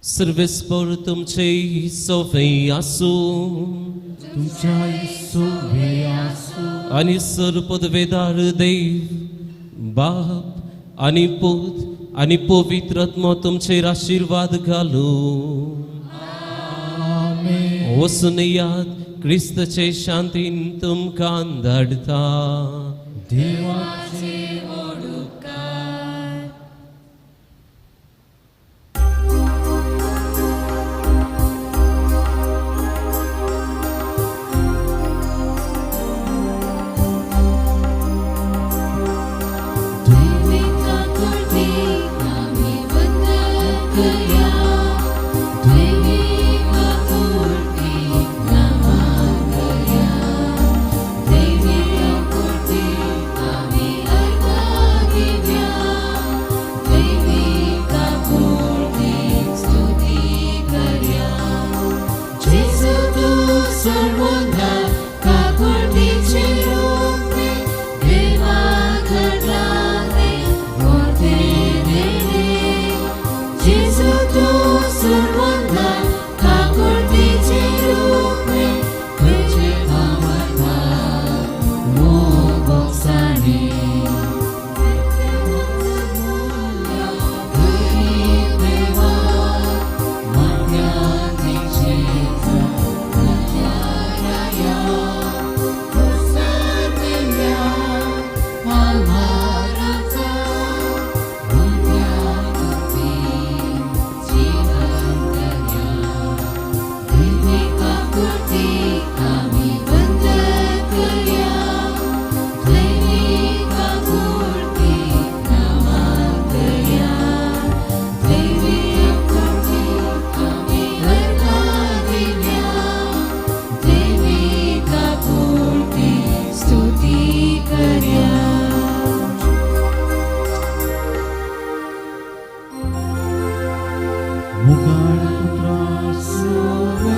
सर्वेस्पर तुमचे सोवे आसूं तुमच्या सोवे आसूं आनी सर पदवेदार देव बाप आनी पूत आनी पवित्र आत्मो तुमचेर आशिर्वाद घालूं. वचून याद क्रिस्तचे शांतीन तुमकां धाडटा. देवाचे Amen. मुगाळ पुत्रा सुवे.